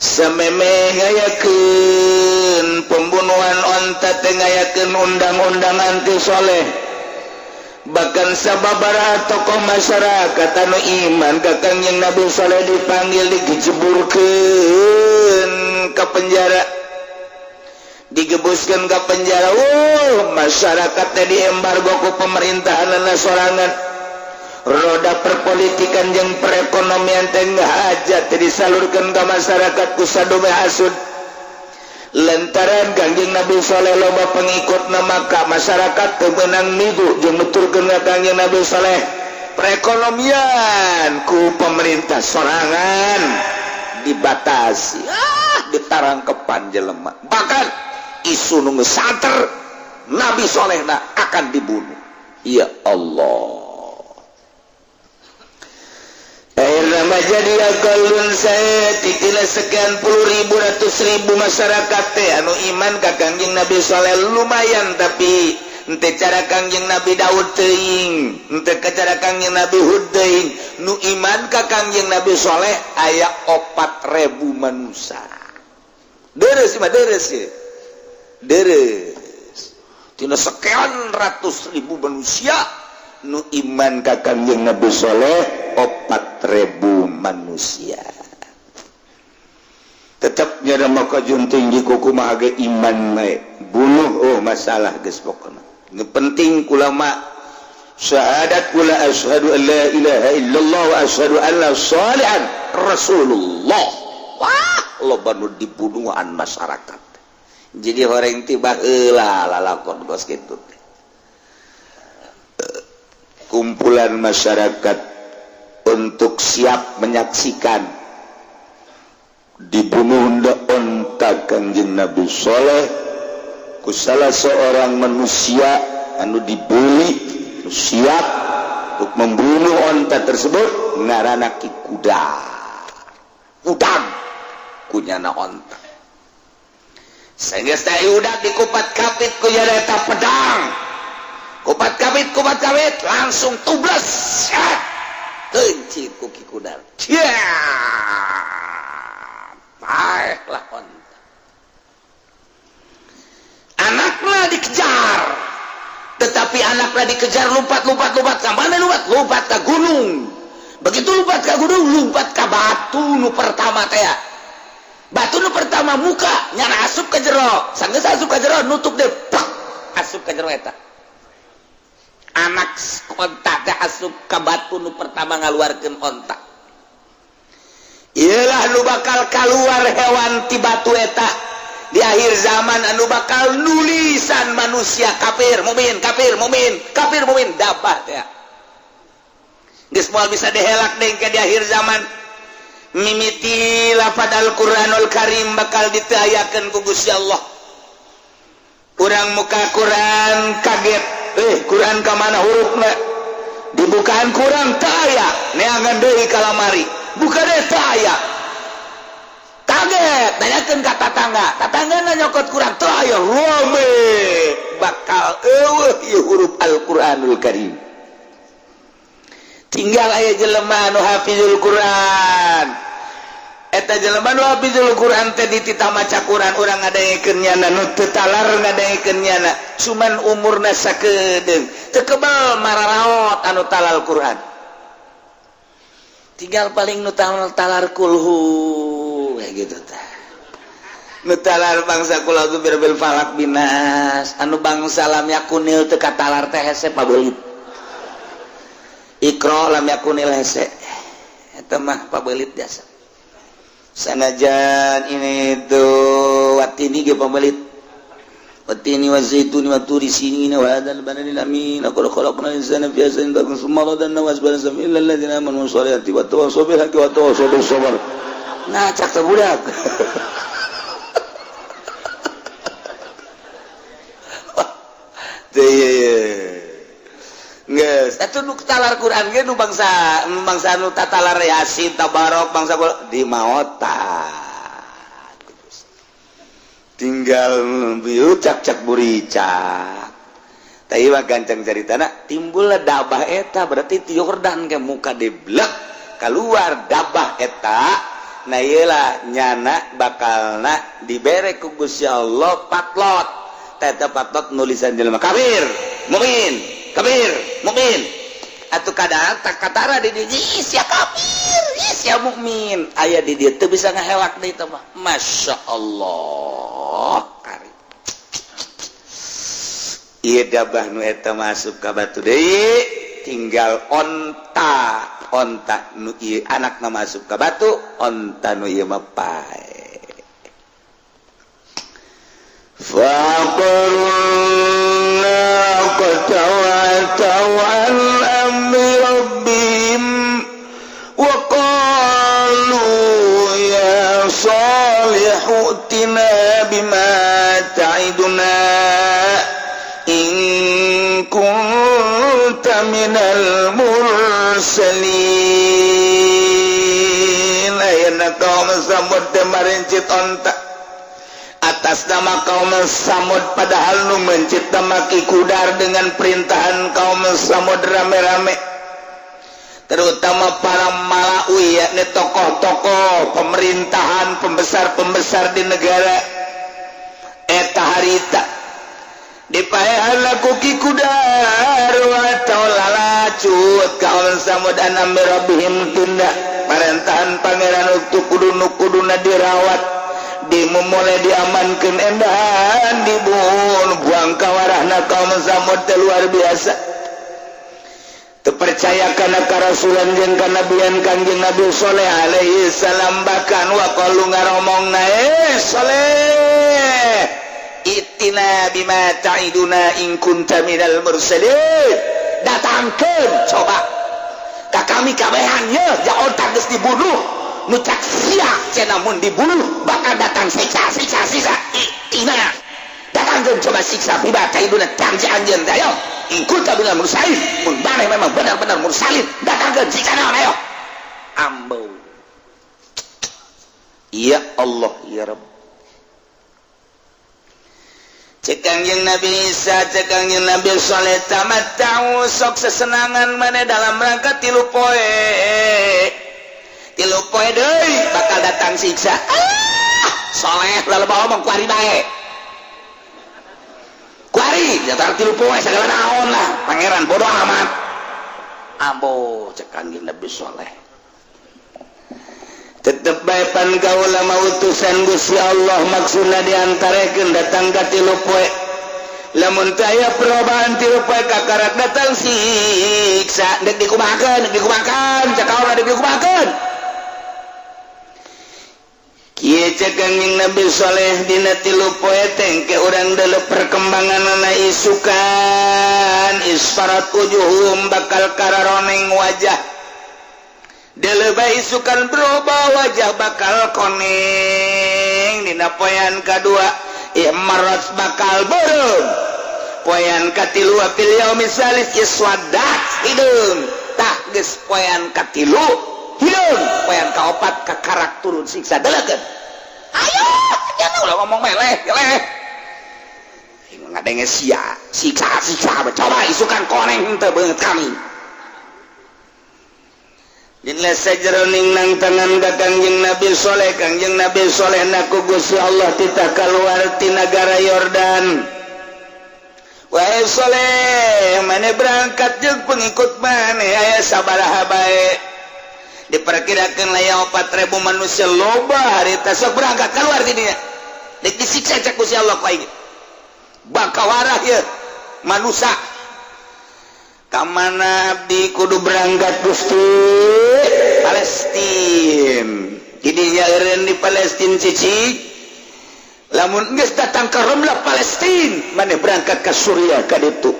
samemeh ngayakeun pembunuhan onta teh ngayakeun undang-undang anti Soleh. Bahkan sababaraha tokoh masyarakat anu iman ka Kangjeng Nabi Soleh dipanggil, digejeburkeun ke penjara, digebuskan ke penjara. Wow, masyarakat teh diembargo ku pemerintahan sorangan. Roda perpolitikan jeung perekonomian teh hajat disalurkan ke masyarakat ku sadome hasud, lantaran Kangjeng Nabi Soleh loba pengikut, maka masyarakat teu meunang migu jeung nuturkeun ka Kangjeng Nabi Soleh. Perekonomian ku pemerintah sorangan dibatasi, ah, ditarangkepan jelema. Bahkan isu nu sater Nabi Solehna akan dibunuh. Ya Allah. Akhirnya jadi akalun saya titina sekian puluh ribu, ratus ribu masyarakat teh anu iman ka Kangjeng Nabi Soleh lumayan, tapi ente cara Kangjeng Nabi Daud teuing, ente ke cara Kangjeng Nabi Hud teuing. Nu iman ka Kangjeng Nabi Soleh aya 4000 manusia. Deres mah, deres ya, deres. Tina sekian ratus ribu manusia, nu iman ka Kangjeng Nabi Soleh 4000 manusia. Tetapnya ada maka tinggi kuku mah iman bae bunuh. Oh, masalah geus pokona. Nu penting kula mah syahadat kula, asyhadu an la ilaha illallah wa asyhadu anna salihan rasulullah. Wah, loba nu dibunuhan masyarakat. Jadi horeng tiba heula lalakon kos kitu teh. Kumpulan masyarakat untuk siap menyaksikan dibunuh onta Kangjeng Nabi Soleh ku salah seorang manusia anu dibeli, siap untuk membunuh onta tersebut, ngaranna Ki Kudar. Udang kunyana onta. Sehingga teh udah dikupat kapit ku eta pedang. Kupat kapit, kupat kapit, langsung tubles. Keuncit ku Ki Kudar. Paeh lah onta. Anaknya dikejar. Tetapi anaknya dikejar, lompat, lompat, lompat ke mana? Lompat, lompat ke gunung. Begitu lompat ke gunung, lompat ke batu nu pertama teh. Batu nu pertama muka nyana asup ke jero. Sanggeus asup ke jero, nutup deh, plak, asup ke jero eta. Anak onta teh asup ke batu nu pertama, ngaluarkeun onta. Iyalah nu bakal keluar hewan ti batu eta di akhir zaman, anu bakal nulisan manusia kafir mukmin, kafir mukmin, kafir mukmin, dapat ya. Geus moal bisa dihelak deui ke di akhir zaman. Mimiti lafad Al-Qur'anul Karim bakal ditayakeun ku Gusti Allah. Urang muka Quran kaget, eh, Quran ka mana hurufna? Dibukaan Quran teu aya, neangan deui ka lamari, buka deui, teu aya. Kaget, tanyakeun ka tatangga, tatangga nyokot Quran, teu aya. Rame, bakal eueuh ieu huruf Al-Qur'anul Karim. Tinggal aya jelema anu hafizul Quran. Eta jelema nu hafizul Quran teh dititah maca Quran, urang ngadengekeun nyana, nu teu talar ngadengekeun nyana, cuman umurna sakedeung, teu kebal mararaot anu talar Quran. Tinggal paling nu talar kulhu kayak gitu tah, nu talar bangsa qul a'udzu birabbil falaq, binas, anu bangsa lam yakunil teu katalar teh hese pabelit. Iqra, lam yakunil hese, eta mah pabelit jasa. Sanajan ini tuh watini ge pabelit. Watini wa zaituni wa turi sinina wa hadzal baladil amin, laqad khalaqnal insana fi ahsani taqwim, tsumma radadnahu asfala safilin illa alladziina amanu wassalihati wa tawassaw bil haqqi wa tawassaw bis sabr. Nah, cak teh budak. Geus, atuh nu talar Quran ge nu bangsa bangsa nu tatalar Yasin, Tabarok, bangsa di maota. Tinggal bieu cak-cak buricak. Tapi mah gancang caritana, timbullah dabah eta, berarti ti Yordan ke muka deblek keluar dabah eta. Nah, iyalah nyana bakalna dibere ku Gusti Allah patlot. Eta patlot nulisan jelema kafir, mukmin, kafir, mukmin. Atuh kadang tak katara di dieu, sia kafir, sia mukmin. Aya di dieu teu bisa ngahelak deui teh mah. Masya Allah. Kari. Ieu dabah nu eta masuk ka batu deui, tinggal onta, onta nu ieu anakna masuk ka batu, onta nu ieu mah pae. فعقروا الناقة وعتوا عن أمر ربهم وقالوا يا صالح ائتنا بما تعدنا إن كنت من المرسلين. Ayeuna kaum Samud teh marencit onta atas nama kaum Samud, padahal nu mencit Ki Kudar dengan perintahan kaum Samud rame-rame, terutama para malaui, yakni tokoh-tokoh pemerintahan, pembesar-pembesar di negara eta harita. Dipaehan ku Ki Kudar atau lalacut kaum Samud an amri rabbihim, tunda parentahan pangeran untuk kudu nu kuduna dirawat, dimulai diamankan, endahan dibunuh, buang kawarahna kaum Samud teh luar biasa. Terpercaya karena karasulan jeung kanabian Kanjeng Nabi Soleh alaihi salam. Bahkan wa qalu, ngaromong, eh Soleh, i'tina bima ta'iduna in kunta minal mursalin, datangkeun coba ka kami kabehan ye ja onta geus dibunuh, nu cak sia cenah mun dibunuh bakal datang siksa, siksa, siksa. I'tina, datangkeun coba siksa, bima ta'iduna, janji anjeun, ayo, in kunta minal mursalin, mun maneh memang benar-benar mursalin, datangkeun siksa naon, ayo. Ambeu. Ya Allah, ya Rabb. Cek Kangjeng Nabi Isa, cek Kangjeng Nabi Soleh, tamatta'u, sok sesenangan mana dalam rangka 3 poe. 3 poe deui bakal datang siksa. Ah, Soleh lalu bawa ngomong kuari bae. Kuari datang 3 poe segala naon lah, pangeran bodoh amat. Ambo, cek Kangjeng Nabi Soleh. Tetep bae pan kaula mah utusan Gusti Allah, maksudna diantarekeun datang ka 3 poe. Lamun teu aya perubahan 3 poe, kakarak datang siksa. Dek dikumahakeun, dek dikumahakeun, cek kaula, dek dikumahakeun. Kieu cek Kangjeng Nabi Soleh, dina 3 poe teh ke urang deuleu perkembanganna, isukan isfarat wujuhum, bakal kararoneng wajah. Deleba isukan berubah wajah, bakal koneng. Dina poean kadua ihmarrat, bakal beureum. Poean katilu, fil yaumi salis iswaddat, hideung. Tah, geus poean katilu hideung, poean kaopat kakarak turun siksa. Delekeun, ayo, jangan ulah ngomong meleh meleh ngadenge sia siksa siksa. Coba isukan koneng teu beungeut kami. Dina sajeroning nang tangan ka Kangjeng Nabi Soleh, Kangjeng Nabi Soleh naku Gusti Allah titah keluar ti nagara Yordan. Wahai Soleh, mana berangkat jeung pengikut mana aya sabaraha bae, diperkirakan aya 4000 manusia, loba harita. Sok berangkat keluar di dinya, dek disiksa cek Gusti Allah ku aing, bakal warah ya manusia. Kamana abdi kudu berangkat, Gusti? Palestin. Jadinya eureun di Palestin cici. Lamun geus datang ke Romlah Palestin, maneh berangkat ke Suriah ka ditu,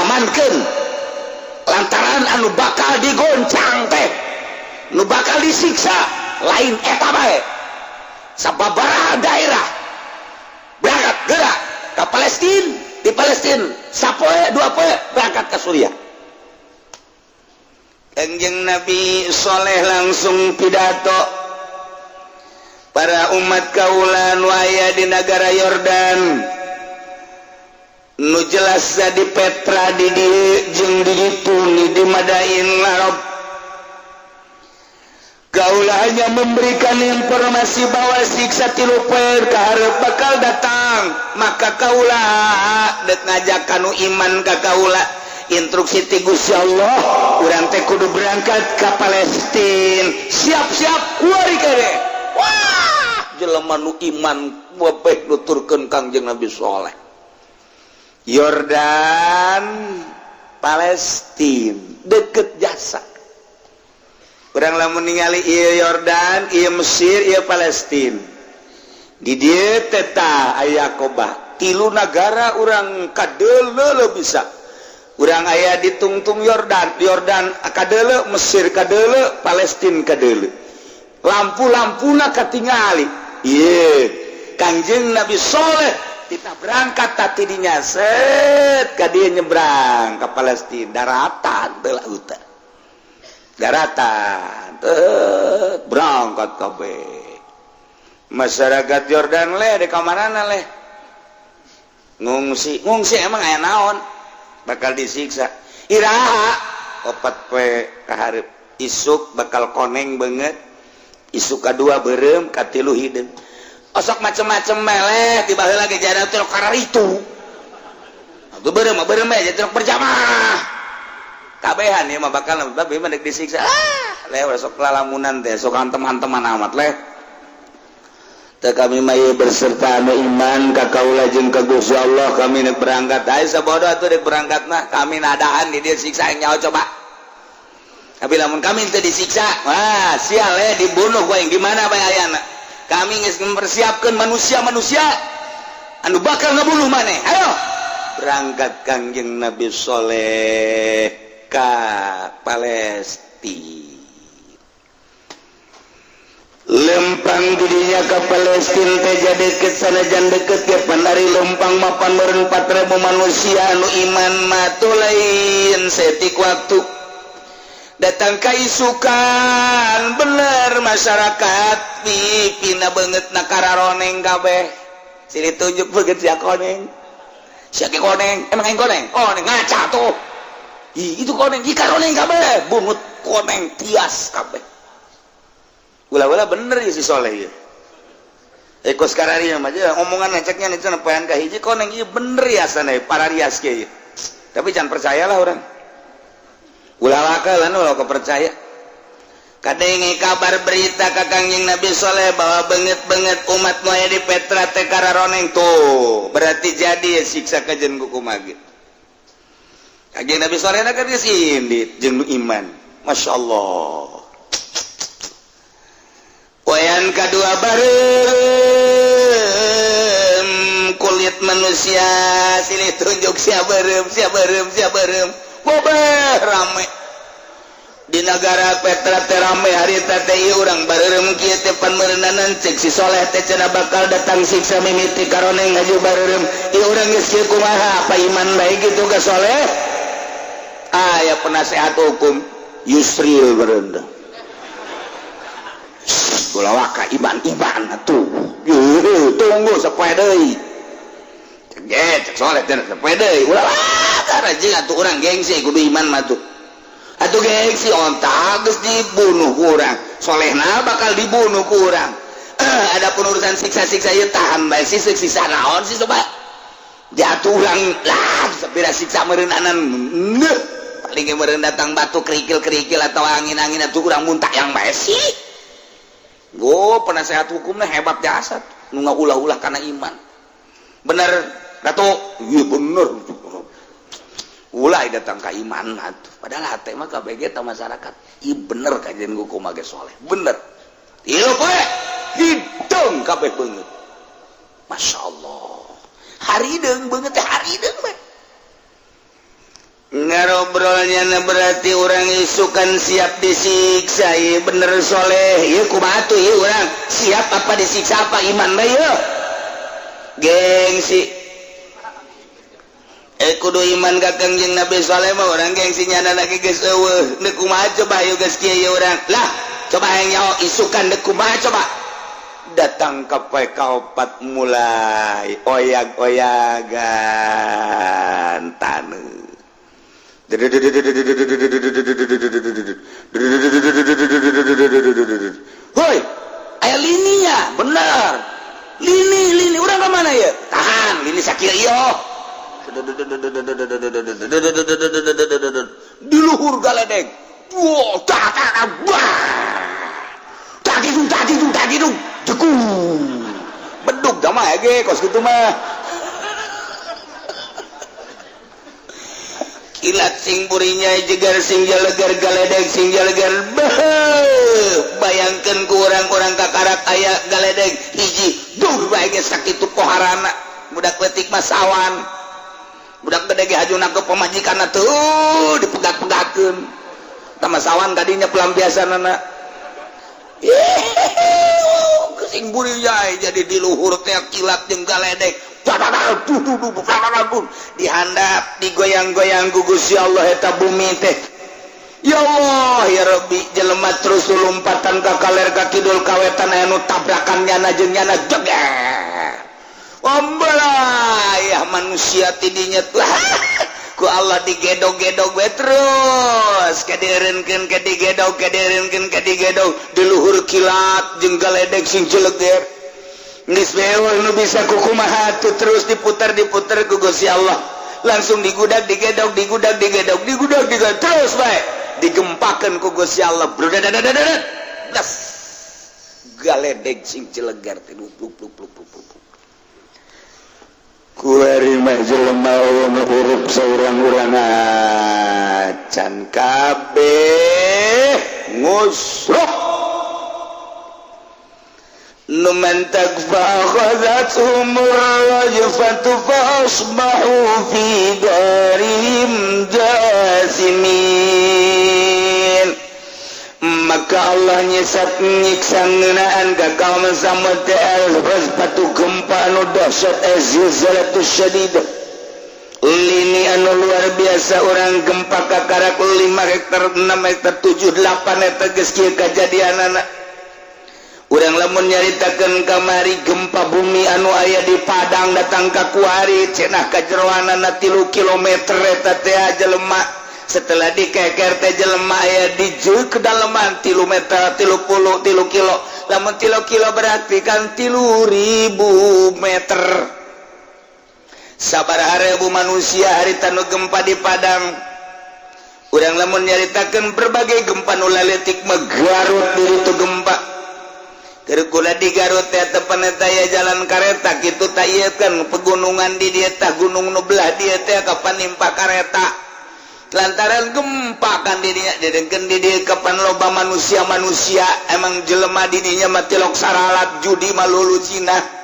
amankeun, lantaran anu bakal digoncang teh, nu bakal disiksa lain eta bae, sababaraha daerah. Berangkat gerak ke Palestin. Di Palestin sapoe 2 poe, berangkat ke Suriah. Kangjeng Nabi Soleh langsung pidato, para umat kaula nu aya di negara Yordan, nu jelas di Petra di dieu jeung di ditu di Madain Arab, kaula hanya memberikan informasi bahwa siksa 3 poe kaharep bakal datang. Maka kaula dek ngajak kanu iman ka kaula, instruksi ti Gusti Allah, urang teh kudu berangkat ke Palestina, siap-siap kuari kene. Wah, jelema nu iman webeh nuturkeun Kangjeng Nabi Soleh. Yordan Palestina deket jasa. Urang lamun ningali ieu Yordan, ieu Mesir, ieu Palestina, di dieu teh tah aya Aqabah, tilu nagara urang kadeuleu. Bisa urang aya di tungtung Yordan, Yordan kadeuleu, Mesir kadeuleu, Palestina kadeuleu, lampu-lampuna katingali. Ieu Kangjeng Nabi Soleh kita berangkat tadi dinya, set ka dieu, nyebrang ke Palestina, daratan teu lautan, daratan teu, berangkat kabeh. Masyarakat Yordan leh di kamarana leh ngungsi ngungsi, emang aya naon, bakal disiksa. Iraha? 4 poe kaharep, isuk bakal koneng banget, isuk kedua beureum, katilu hideung. Osok macem-macem meleh tiba lagi jalan teh karar itu atuh beureum mah beureum bae, jadi berjamaah kabehan ieu mah bakal babi mah disiksa. Ah leh, sok lalamunan teh sok antem-anteman amat leh. Teu, kami mah ieu berserta anu iman ka kaula jeung ka Gusti Allah, kami nek berangkat. Ayo sabodo atuh dek berangkat mah, kami nadaan di dieu siksa yang nyawa coba. Tapi lamun kami teu disiksa, wah sial eh, dibunuh gua yang gimana bae ayana. Kami geus mempersiapkan manusia-manusia anu bakal ngebunuh maneh. Ayo berangkat Kangjeng Nabi Soleh ka Palestina. Lempang dirinya ke Palestina teh deket, sanajan deket ke pandari lempang mapan meureun 4000 manusia anu iman mah lain setik waktu. Datang kaisukan, bener masyarakat pipina banget na kararoneng kabeh. Sini tunjuk beget sia koneng, sia koneng, emang yang koneng, koneng ngaca tuh. Ih, itu koneng, ih, karoneng kabeh, bungut koneng tias kabeh. Ulah-ulah bener ya si Soleh ya. Eko sekarang ini aja omongan ngeceknya nih cenah poean kahiji koneng, iya bener ya sana para rias kieu. Tapi jangan percayalah orang. Ulah wakalan ulah kepercaya. Kadenge kabar berita ka Kangjeng Nabi Soleh bahwa banget-banget umat nu aya di Petra teh kararoneng tuh. Berarti jadi ya siksa kajen ku kumaha. Kangjeng Nabi Soleh kan geus indit jeung iman. Masya Allah. Poean kedua, bareng kulit manusia, silih tunjuk, sia berem, sia berem, sia berem. Bobeh rame di negara Petra teh, rame harita teh. Ieu urang bareureum kieu teh pan meureunanan cek si Soleh teh cenah bakal datang siksa mimiti karoneng ngaju bareureum. Ieu urang geus kieu kumaha, apa iman bae kitu ka Soleh? Aya penasehat hukum Yusril berendah. Ulah waka, iman iman atuh, tunggu sapoe deui. Cek ge cek Soleh teh sapoe deui, ulah waka jeung atuh urang gengsi, kudu iman mah tuh atuh gengsi. Onta geus dibunuh ku urang, Solehna bakal dibunuh ku urang. Ada urusan siksa-siksa ieu tahan bae sih, siksa naon sih coba jatuh urang lah, sapira siksa meureunanan neuh paling ge meureun datang batu kerikil-kerikil atau angin-angin atuh urang muntah yang bae sih. Go penasehat hukumnya hebat jasa nu ulah-ulah karena iman. Bener Datuk, iya bener, ulah datang ke iman atuh. Padahal hati mah KBG ta masyarakat, iya bener kajian hukum ge soleh bener. Iya poe hidung kabeh beungeut. Masya Allah, harideung beungeut teh, harideung we ngarobrolnya. Berarti orang isukan siap disiksa. Iya bener Soleh, iya kumaha tuh, iya orang siap apa disiksa, apa iman bae ieu gengsi. Kudu iman ka Kangjeng Nabi Soleh mah orang gengsi nyana lagi geus eueuh. Deuk kumaha coba ieu geus kieu ieu urang lah, coba hayang nyaho isukan deuk kumaha coba. Datang ke poe kaopat mulai oyag-oyagan taneuh. Hoi, aya lininya, bener. Lini, lini, urang ke mana ya? Tahan, lini sakit iyo. Di luhur galedeg. Wow, tak, tak, tak, wah. Tak itu, tak itu, tak itu. Jeku. Beduk jamaah ge kos kitu mah. Kilat sing burinya jegar sing jalegar, galedeg sing jalegar. Bayangkan ku orang-orang kakarak aya galedeg hiji duh bae ge sakitu poharana. Budak leutik mah sawan, budak gede ge hajuna ke pamajikanna tuh dipegat-pegatkeun tama sawan tadinya pelampiasanana. Sing burinya jadi di luhur teh kilat jeung galedeg dihandap, digoyang-goyang ku Gusti Allah eta bumi teh. Ya Allah ya Rabbi, jelema terus lompatan ka kaler, ka kidul, ka wetan, aya nu tabrakan nyana jeung nyana jeger. Ombelah manusia tidinya tuh ku Allah digedog-gedog we terus kadieureunkeun, kadigedog, kadieureunkeun, kadigedog di luhur kilat jeung galedeg sing jeleger. Geus beul nu bisa kukumaha tuh, terus diputar diputar ku Gusti Allah, langsung digudag, digedog, digudag, digedog, digudag, digedog terus bae digempakeun ku Gusti Allah. Brudadadadadad das galedeg sing jeleger teh pluk pluk pluk pluk pluk. Kuari mah jelema nu hirup saurang-urang acan kabeh ngusruh nu mantak. فأخذتهم الرجفة فأصبحوا في دارهم جاثمين. Maka Allah nyesat nyiksa ngeunaan ka kaum Samud teh al-rajfatu, gempa anu dahsyat, az-zilzalatu syadidah. Lini anu luar biasa, urang gempa kakarak 5 hektar, 6 hektar, 7, 8 hektar geus kieu kajadianana. Urang lamun nyaritakeun kamari gempa bumi anu aya di Padang datang ka kuari, cenah kajeroanana 3 kilometer eta teh jelema. Setelah dikeker teh jelema aya di kedalaman 3 meter, 33 kilo. Lamun 3 kilo berarti kan 3000 meter. Sabaraha ribu manusia harita nu gempa di Padang. Urang lamun nyaritakeun berbagai gempa nu laletik mah, Garut diri itu gempa. Kula di Garut teh tepan eta ya jalan kareta kitu tak ieu kan pegunungan di dieu tah, gunung nu belah dieu teh kapan nimpa kareta lantaran gempa kan di dinya. Didengkeun di dieu kapan loba manusia-manusia, emang jelema di dinya mah tilok saralat judi malulu Cina.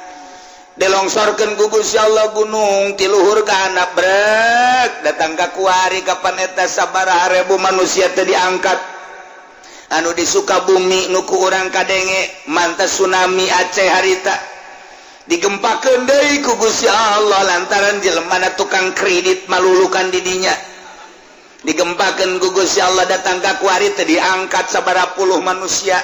Dilongsorkeun ku Gusti Allah gunung ti luhur ka handap, brek datang ka kuari. Kapan eta sabaraha ribu manusia teh diangkat. Anu di Sukabumi nu ku urang kadenge mantas tsunami Aceh harita digempakeun deui ku Gusti Allah lantaran jelemana tukang kredit malulukan di dinya. Digempakeun ku Gusti Allah, datang ka kuari teh diangkat sabaraha puluh manusia.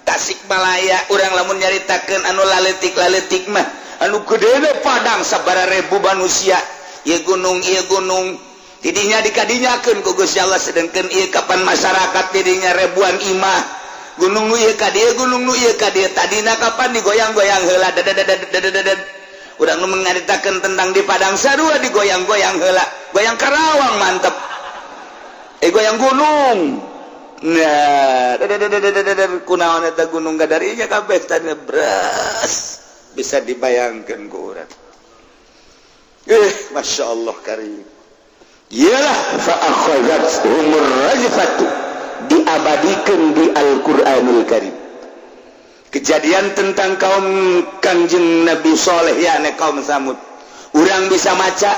Tasikmalaya, urang lamun nyaritakeun anu laletik-laletik mah, anu gede Padang sabaraha ribu manusia. Ieu gunung, ieu gunung tidinya dikadinyakeun ku Gusti Allah. Sedangkan ieu kapan masyarakat tidinya ribuan imah, gunung nu ieu ka dieu, gunung nu ieu ka dieu, tadina kapan digoyang-goyang heula dadadadadadadad. Urang nu mengaritakeun tentang di Padang sarua digoyang-goyang heula, goyang Karawang mantep, eh goyang gunung. Nah, dadadadadadad, kunaon eta gunung gadarinya kabeh tadi beres, bisa dibayangkan ku urang. Eh, masya Allah karim. Iyalah, fa akhadhathumur rajfatu, diabadikan di Al-Qur'anul Karim kejadian tentang kaum Kangjeng Nabi Soleh ya kaum Samud. Urang bisa maca,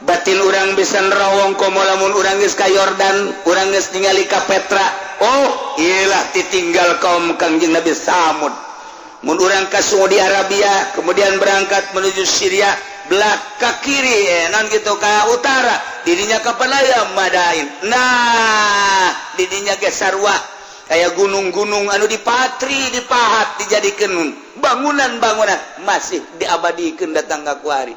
batin urang bisa nerawong, komo lamun urang geus ka Yordan, urang geus ningali ka Petra. Oh, iyalah ditinggal kaum Kangjeng Nabi Samud. Mun urang ka Saudi Arabia, kemudian berangkat menuju Syria, belah ke kiri, eh, non gitu ke utara, dirinya kapan aya Madain. Nah, didinya ge sarua kayak gunung-gunung anu dipatri, dipahat, dijadikan bangunan-bangunan, masih diabadikan datang ke kuari.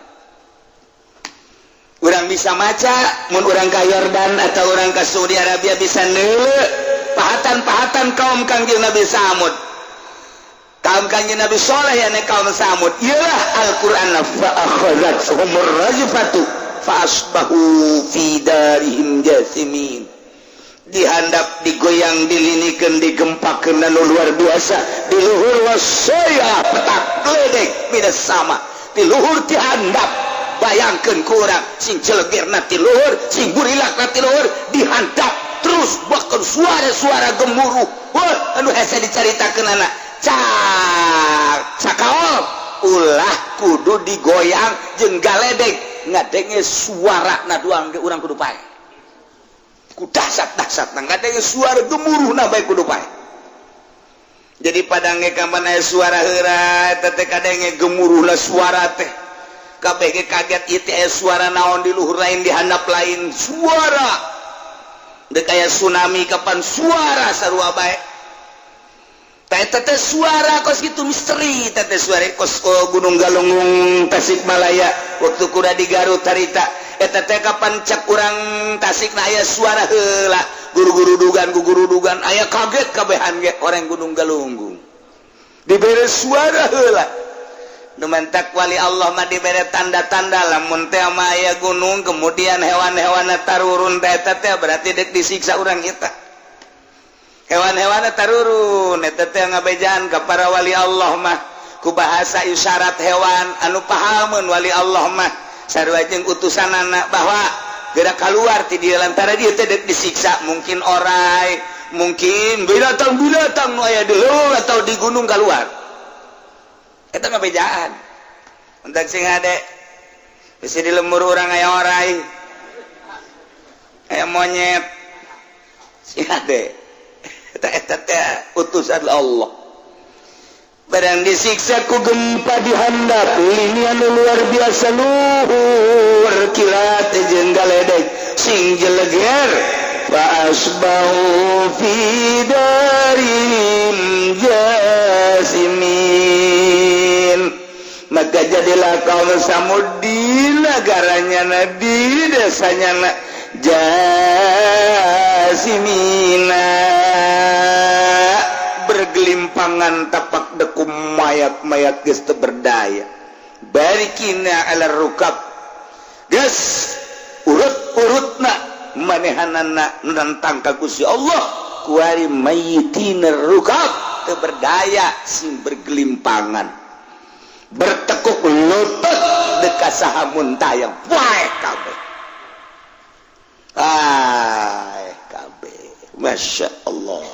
Urang bisa maca mun urang ka Yordan atau urang ke Saudi Arabia, bisa neuleu pahatan-pahatan kaum Kangjeng Nabi Samud, kaum Kangjeng Nabi Soleh ya kaum Samud. Iyalah Al-Qur'an, fa akhadhathumur rajfatu fa asbahu fi darihim jasimin. Dihandap, digoyang, dilinikan, digempakeun anu luar biasa di luhur, wasaya petak geledek minas sama di luhur, dihandap. Bayangkan kurang sing celegirna ti luhur, sing burilakna ti luhur, dihandap terus, bahkan suara-suara gemuruh. Wah, anu hese dicaritakeun anak cak cakaol ulah kudu digoyang jeung galedek, ngadenge suara na doang ge urang kudu pae ku dahsyat-dahsyat. Nah, ngadenge suara gemuruh na bae kudu pae. Jadi Padang ge kapan aya suara heura eta teh kadenge gemuruh lah suara teh, kabeh ge kaget, ieu teh aya suara naon di luhur lain, di handap lain suara. Dek aya tsunami kapan suara sarua bae. Teh teh suara kos gitu misteri teh teh suara kos, oh, Gunung Galunggung Tasikmalaya waktu kuda di Garut harita eta teh kapan cek urang Tasik na aya suara heula guru-guru dugan guru dugan aya kaget kabehan ge orang Gunung Galunggung dibere suara heula. Nu mantak wali Allah mah dibere tanda-tanda, lamun teh mah aya gunung kemudian hewan-hewan tarurun teh, eta teh berarti dek disiksa urang kita. Hewan-hewan tarurun eta teh ngabejaan ka para wali Allah mah ku bahasa isyarat hewan anu pahameun wali Allah mah sarua jeung utusanana bahwa gerak keluar ti dieu lantaran dia teh dek disiksa, mungkin orai, mungkin binatang-binatang nu aya di leuweung atau di gunung keluar. Eta ngabejaan untuk sing hade bisa di lembur urang aya orai, aya monyet, sing hade. Eta eta teh utusan Allah. Barang disiksa ku gempa di handap lini anu luar biasa luhur kilat jeung galedeg sing jeleger fa asbahu fi darihim jasimin. Maka jadilah kaum Samud di negaranya, di desanya na jasimina, bergelimpangan tapak dekum mayat-mayat geus teu berdaya, barikina ala rukab, geus urut-urutna manehanana nentang ka Gusti Allah kuari mayyitina rukab, teu berdaya, sing bergelimpangan, bertekuk lutut dekat saha muntayang wae kabeh. Ah, kabeh, Masya Allah.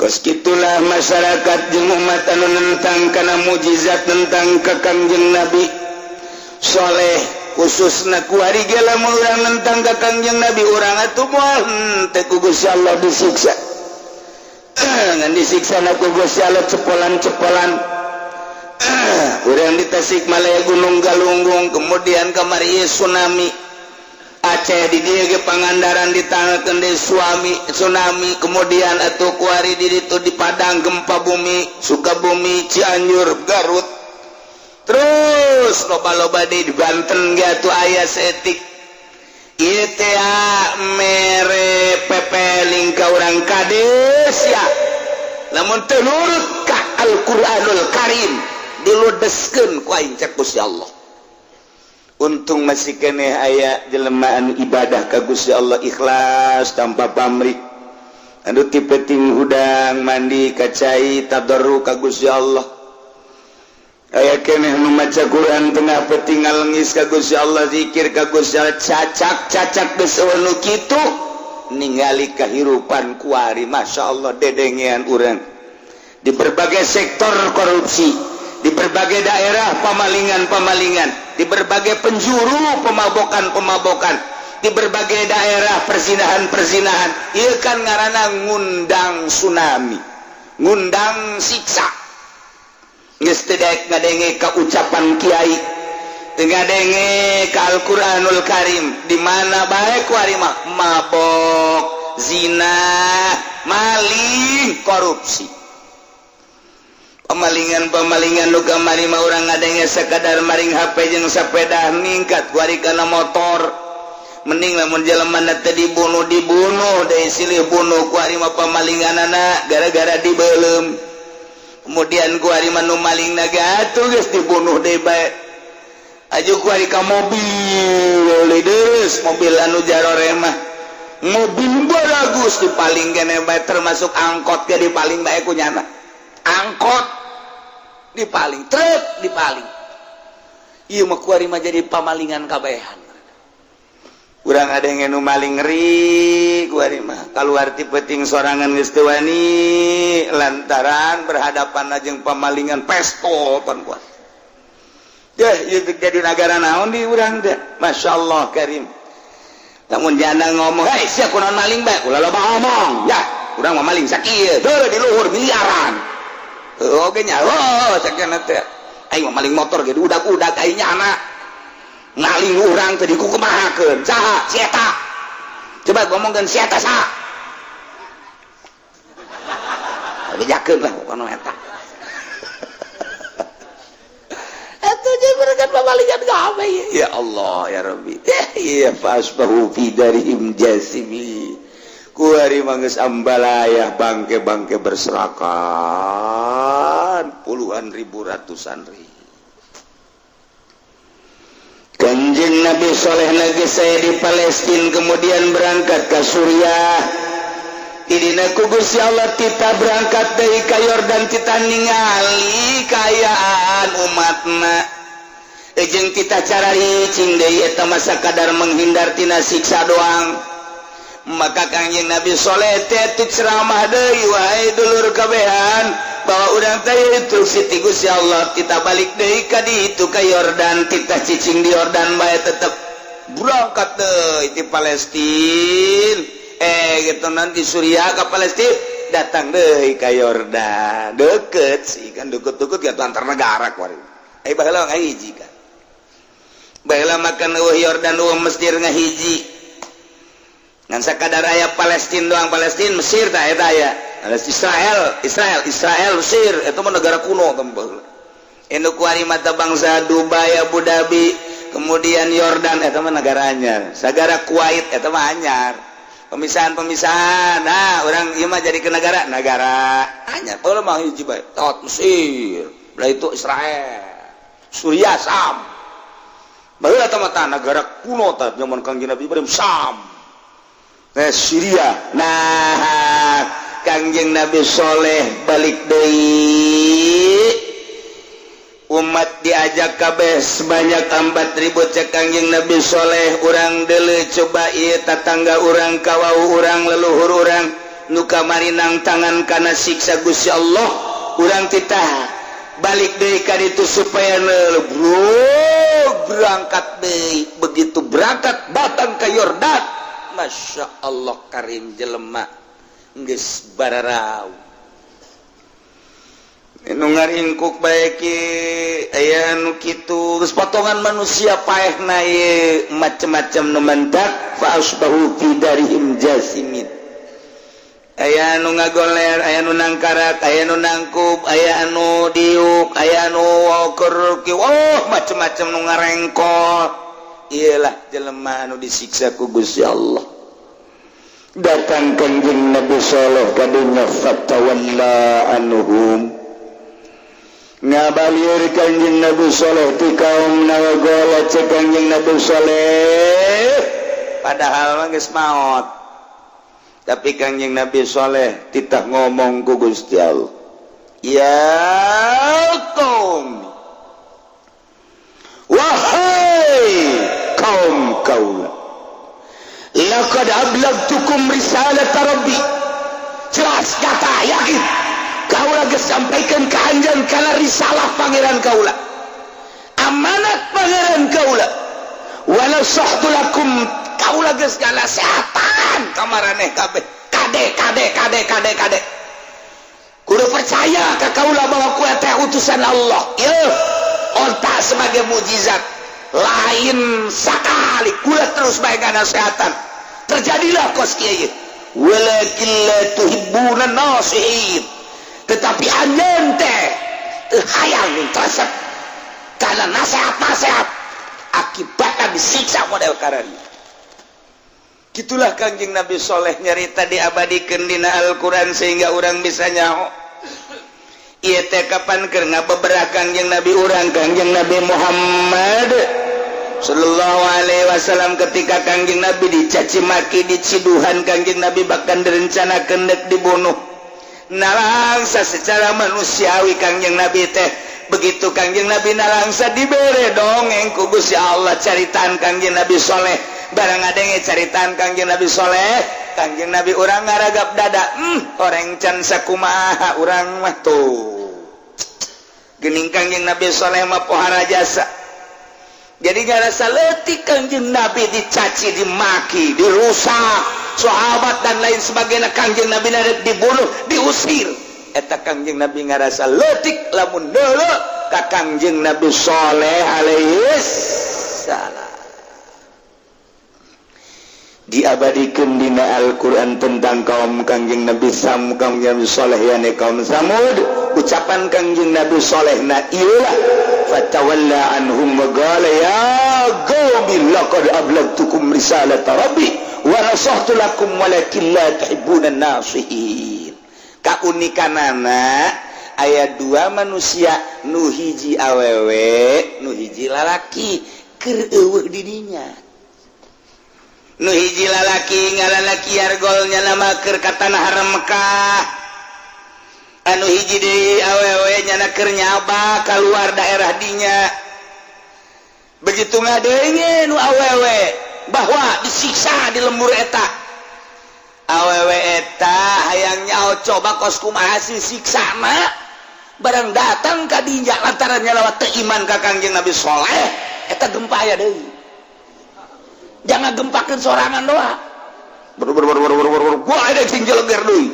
Kos gitulah masyarakat jeung umat anu nentang kana mujizat, tentang ka Kangjeng Nabi Soleh, khususna kuari ge lamun urang nentang ka Kangjeng Nabi, urang atuh moal henteu ku Gusti Allah disiksa. Ngan disiksa na ku Gusti Allah cepolan-cepolan. Urang di Tasikmalaya Gunung Galunggung, kemudian kamari tsunami Aceh, di dieu ge Pangandaran ditangkeun deui suami tsunami, kemudian atuh kuari di ditu di Padang gempa bumi, Sukabumi, Cianjur, Garut, terus loba-loba di Banten ge atuh aya saeutik. Ieu teh mere pepeling ka urang kades ya, lamun teu nurut ka Al-Qur'anul Karim diludeskeun ku aing, cek Gusti Allah. Untung masih keneh aya jelema anu ibadah ka Gusti Allah ikhlas tanpa pamrih, anu ti peuting hudang mandi ka cai tadarru ka Gusti Allah, aya keneh nu maca Quran tengah peuting ngalengis ka Gusti Allah, zikir ka Gusti Allah, cacak-cacak geus nu kitu. Ningali kehirupan kuari, Masya Allah, dedengean urang di berbagai sektor korupsi, di berbagai daerah pemalingan-pemalingan, di berbagai penjuru pemabokan-pemabokan, di berbagai daerah perzinahan-perzinahan. Ieu kan ngaranna ngundang tsunami, ngundang siksa. Geus teu daek ngadenge ka ucapan kiai, teu ngadenge ka Al-Qur'anul Karim, di mana bae kuari mah mabok, zina, maling, korupsi, pemalingan-pemalingan. Nu kamari mah urang ngadenge sekadar maring HP jeung sepeda, ningkat kuari kana motor. Mending lamun jelema teh dibunuh, dibunuh deui silih bunuh. Kuari mah pemalinganana gara-gara dibeuleum, kemudian kuari mah nu maling naga atuh geus dibunuh deui bae. Aju kuari ka mobil deus, mobil anu jarore mah mobil bagus dipaling kene bae, termasuk angkot ge dipaling bae ku nyana, angkot dipaling, truk dipaling. Ieu mah kuari mah jadi pamalingan kabehan. Urang ada yang nu maling ngeri kuari mah, kaluar ti peuting sorangan geus teu wani lantaran berhadapan jeung pamalingan pestol pan kuat. Deh, ieu jadi nagara naon di urang teh? Masya Allah Karim. Lamun janda ngomong, "Hei, sia kunaon maling bae?" "Ulah loba ngomong ya, urang mah maling sakieu deuh di luhur miliaran." Oke nya, oh cek teh, aing mah maling motor ge udak-udak, aing nyana ngaling urang teh dikukumahakeun. Saha si eta? Coba ngomongkeun si eta saha? Bejakeun lah pokona eta. Atuh jeung mereka pamalingan kabeh. Ya Allah ya Rabbi. Ya fasbahu fi darihim jasimi. Kuari mah geus ambalayah, bangke-bangke berserakan puluhan ribu, ratusan ribu. Kanjeng Nabi Soleh lagi saya di Palestina, kemudian berangkat ke Suriah. Idina ku Gusti Allah tita berangkat dari ka Yordan, tita ningali kaayaan umatna jeung tita cara cing deui eta masa kadar menghindar tina siksa doang. Maka Kangjeng Nabi Soleh teh ceramah deui, "Wahai dulur kabehan, bahwa urang teh instruksi ti Gusti Allah, kita balik deui ka ditu ka Yordan, kita cicing di Yordan bae." Tetep berangkat deui di Palestina, gitu, nanti Suriah ke Palestina. Datang deui ka Yordan, deket sih kan, deket-deket gitu antar negara kuari. Eh, baheula ngahiji kan, baheula makan euweuh Yordan, euweuh Mesir, ngahiji, ngan sakadar aya Palestina doang. Palestina, Mesir tah eta aya. Israel, Israel, Israel, Mesir itu mah negara kuno teh baheula. Induk kuari mata bangsa Dubai, Abu Dhabi, kemudian Yordan, eta mah negara anyar. Sagara Kuwait eta mah anyar. Pemisahan-pemisahan. Nah, orang ieu mah jadi ke negara, negara anyar. Baheula mah hiji bae. Tot Mesir, belah itu Israel. Suriah, Sam. Baheula teh mah negara kuno tah zaman Kangjeng Nabi Ibrahim, Sam. Nah, Syria. Nah, Kangjeng Nabi Soleh balik deui, umat diajak kabeh sebanyak 4000. Cek Kangjeng Nabi Soleh, urang dele coba ieu tatangga urang, kawau urang, leluhur urang nu kamari nangtangan kana siksa Gusti Allah. Urang titah balik deui ka ditu supaya bro berangkat deui. Begitu berangkat, datang ke Yordan, Masya Allah karim, jelema geus bararau, nu ngaringkuk bae aya nu kitu, geus potongan manusia paehna ieu, macem-macem nu mendak. Fa asbahu fi darihim jasimin. Aya anu ngagoler, aya nu nangkarak, aya nu nangkub, aya anu diuk, aya anu keur, oh, macem-macem nu ngarengkol. Iyalah jelema anu disiksa ku Gusti Allah. Datang Kanjeng Nabi Saleh ka dunya, fatawalla anhum, ngabalir Kanjeng Nabi Saleh ti kaum. Nawagola, cek Kanjeng Nabi Saleh, padahal mah geus maot, tapi Kangjeng Nabi Soleh titah ngomong ku Gusti Allah, "Ya kaum, wahai kaum kaula, laqad ablagtukum risalat rabbi." Jelas kata yakin, kaula geus sampaikan ka anjeun kana risalah Pangeran kaula, amanat Pangeran kaula. Wa nasahtu lakum, kaula geus nganasehatan ka maraneh kabeh. Kade, kade, kade, kade, kade, kudu percaya ka kaula bahwa kula teh utusan Allah. Ieu onta sebagai mujizat lain sakali, kula terus bae nganasehatan, terjadilah kos kieu. Walakin la tuhibbuna nasihin, tetapi anjeun teh teu hayang resep karena nasihat-nasihat, akibatnya disiksa model karena gitulah. Kangjeng Nabi Soleh nyarita diabadikan dina Al-Quran sehingga orang bisa nyaho ieu teh kapan keur ngabeberah Kangjeng Nabi urang, Kangjeng Nabi Muhammad Sallallahu Alaihi Wasallam. Ketika Kangjeng Nabi dicaci maki, diciduhan, Kangjeng Nabi bahkan direncanakan dek dibunuh, nalangsa secara manusiawi Kangjeng Nabi teh. Begitu Kangjeng Nabi nalangsa, dibere dongeng ku Gusti Allah caritaan Kangjeng Nabi Soleh. Barang adenge caritaan Kangjeng Nabi Soleh, Kangjeng Nabi urang ngaragap dada, orang can sakumaha urang mah." Tuh gening Kangjeng Nabi Soleh mah pohara jasa, jadi ngarasa leutik Kangjeng Nabi dicaci, dimaki, dirusak sahabat dan lain sebagainya. Kangjeng Nabi narek dibunuh, diusir, eta Kangjeng Nabi ngarasa leutik lamun deuleu ka Kangjeng Nabi Soleh alaihi salam. Diabadikan dina Al-Quran tentang kaum Kangjeng Nabi Sam, Kangjeng Nabi Soleh, yani kaum Samud. Ucapan Kangjeng Nabi Soleh na iyalah, fatawalla anhum wa qala ya qaumi laqad ablagtukum risalata rabbi wa nasahtu lakum walakin la tuhibbuna nasihin. Kaunikanana aya dua manusia, nu hiji awewe, nu hiji lalaki. Keur euweuh didinya, nu hiji lalaki ngaranna Kiargolnya, nama keur ka tanah haram Mekah. Anu hiji deui awewe, nyana keur nyaba keluar daerah dinya. Begitu ngadenge nu awewe bahwa disiksa di lembur eta, awewe eta hayang nyaho coba kos kumaha sih siksana. Barang datang ka dinya, lantaran lewat teu iman ka Kangjeng Nabi Soleh, eta gempa aya deui. Jangan gempakeun sorangan doa ber ber ber ber ber ber, gua ada sing jeleger deui.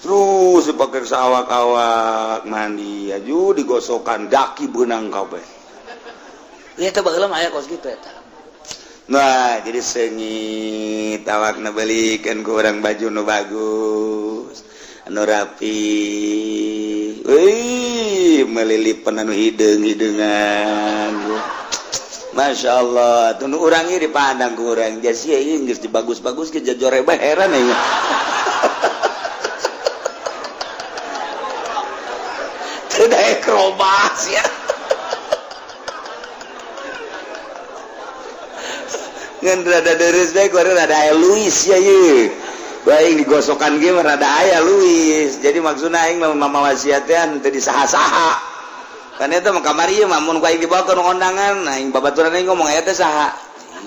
Terus dipakai sawak-awak mandi aju digosokan daki benang kabeh. Ieu teh baheula mah aya kos kitu eta. Nah, jadi seungit awakna belikeun ku urang baju nu bagus, anu rapi. Wih, melilipan anu hideung-hideungan. Masya Allah, tuh urang ieu dipandang ku urang. Jasi ieu geus dibagus-bagus ke jajore bae heran ya. Teu daek robas ya. Ngan rada deres bae kuari rada aya Luis ya ieu. Baik digosokan ge mah rada aya Luis. Jadi maksudna aing lamun mama wasiat teh teu disaha-saha. Kan eta mah kamari ieu mah mun ku aing dibawa ke undangan, aing babaturan aing ngomong aya teh saha.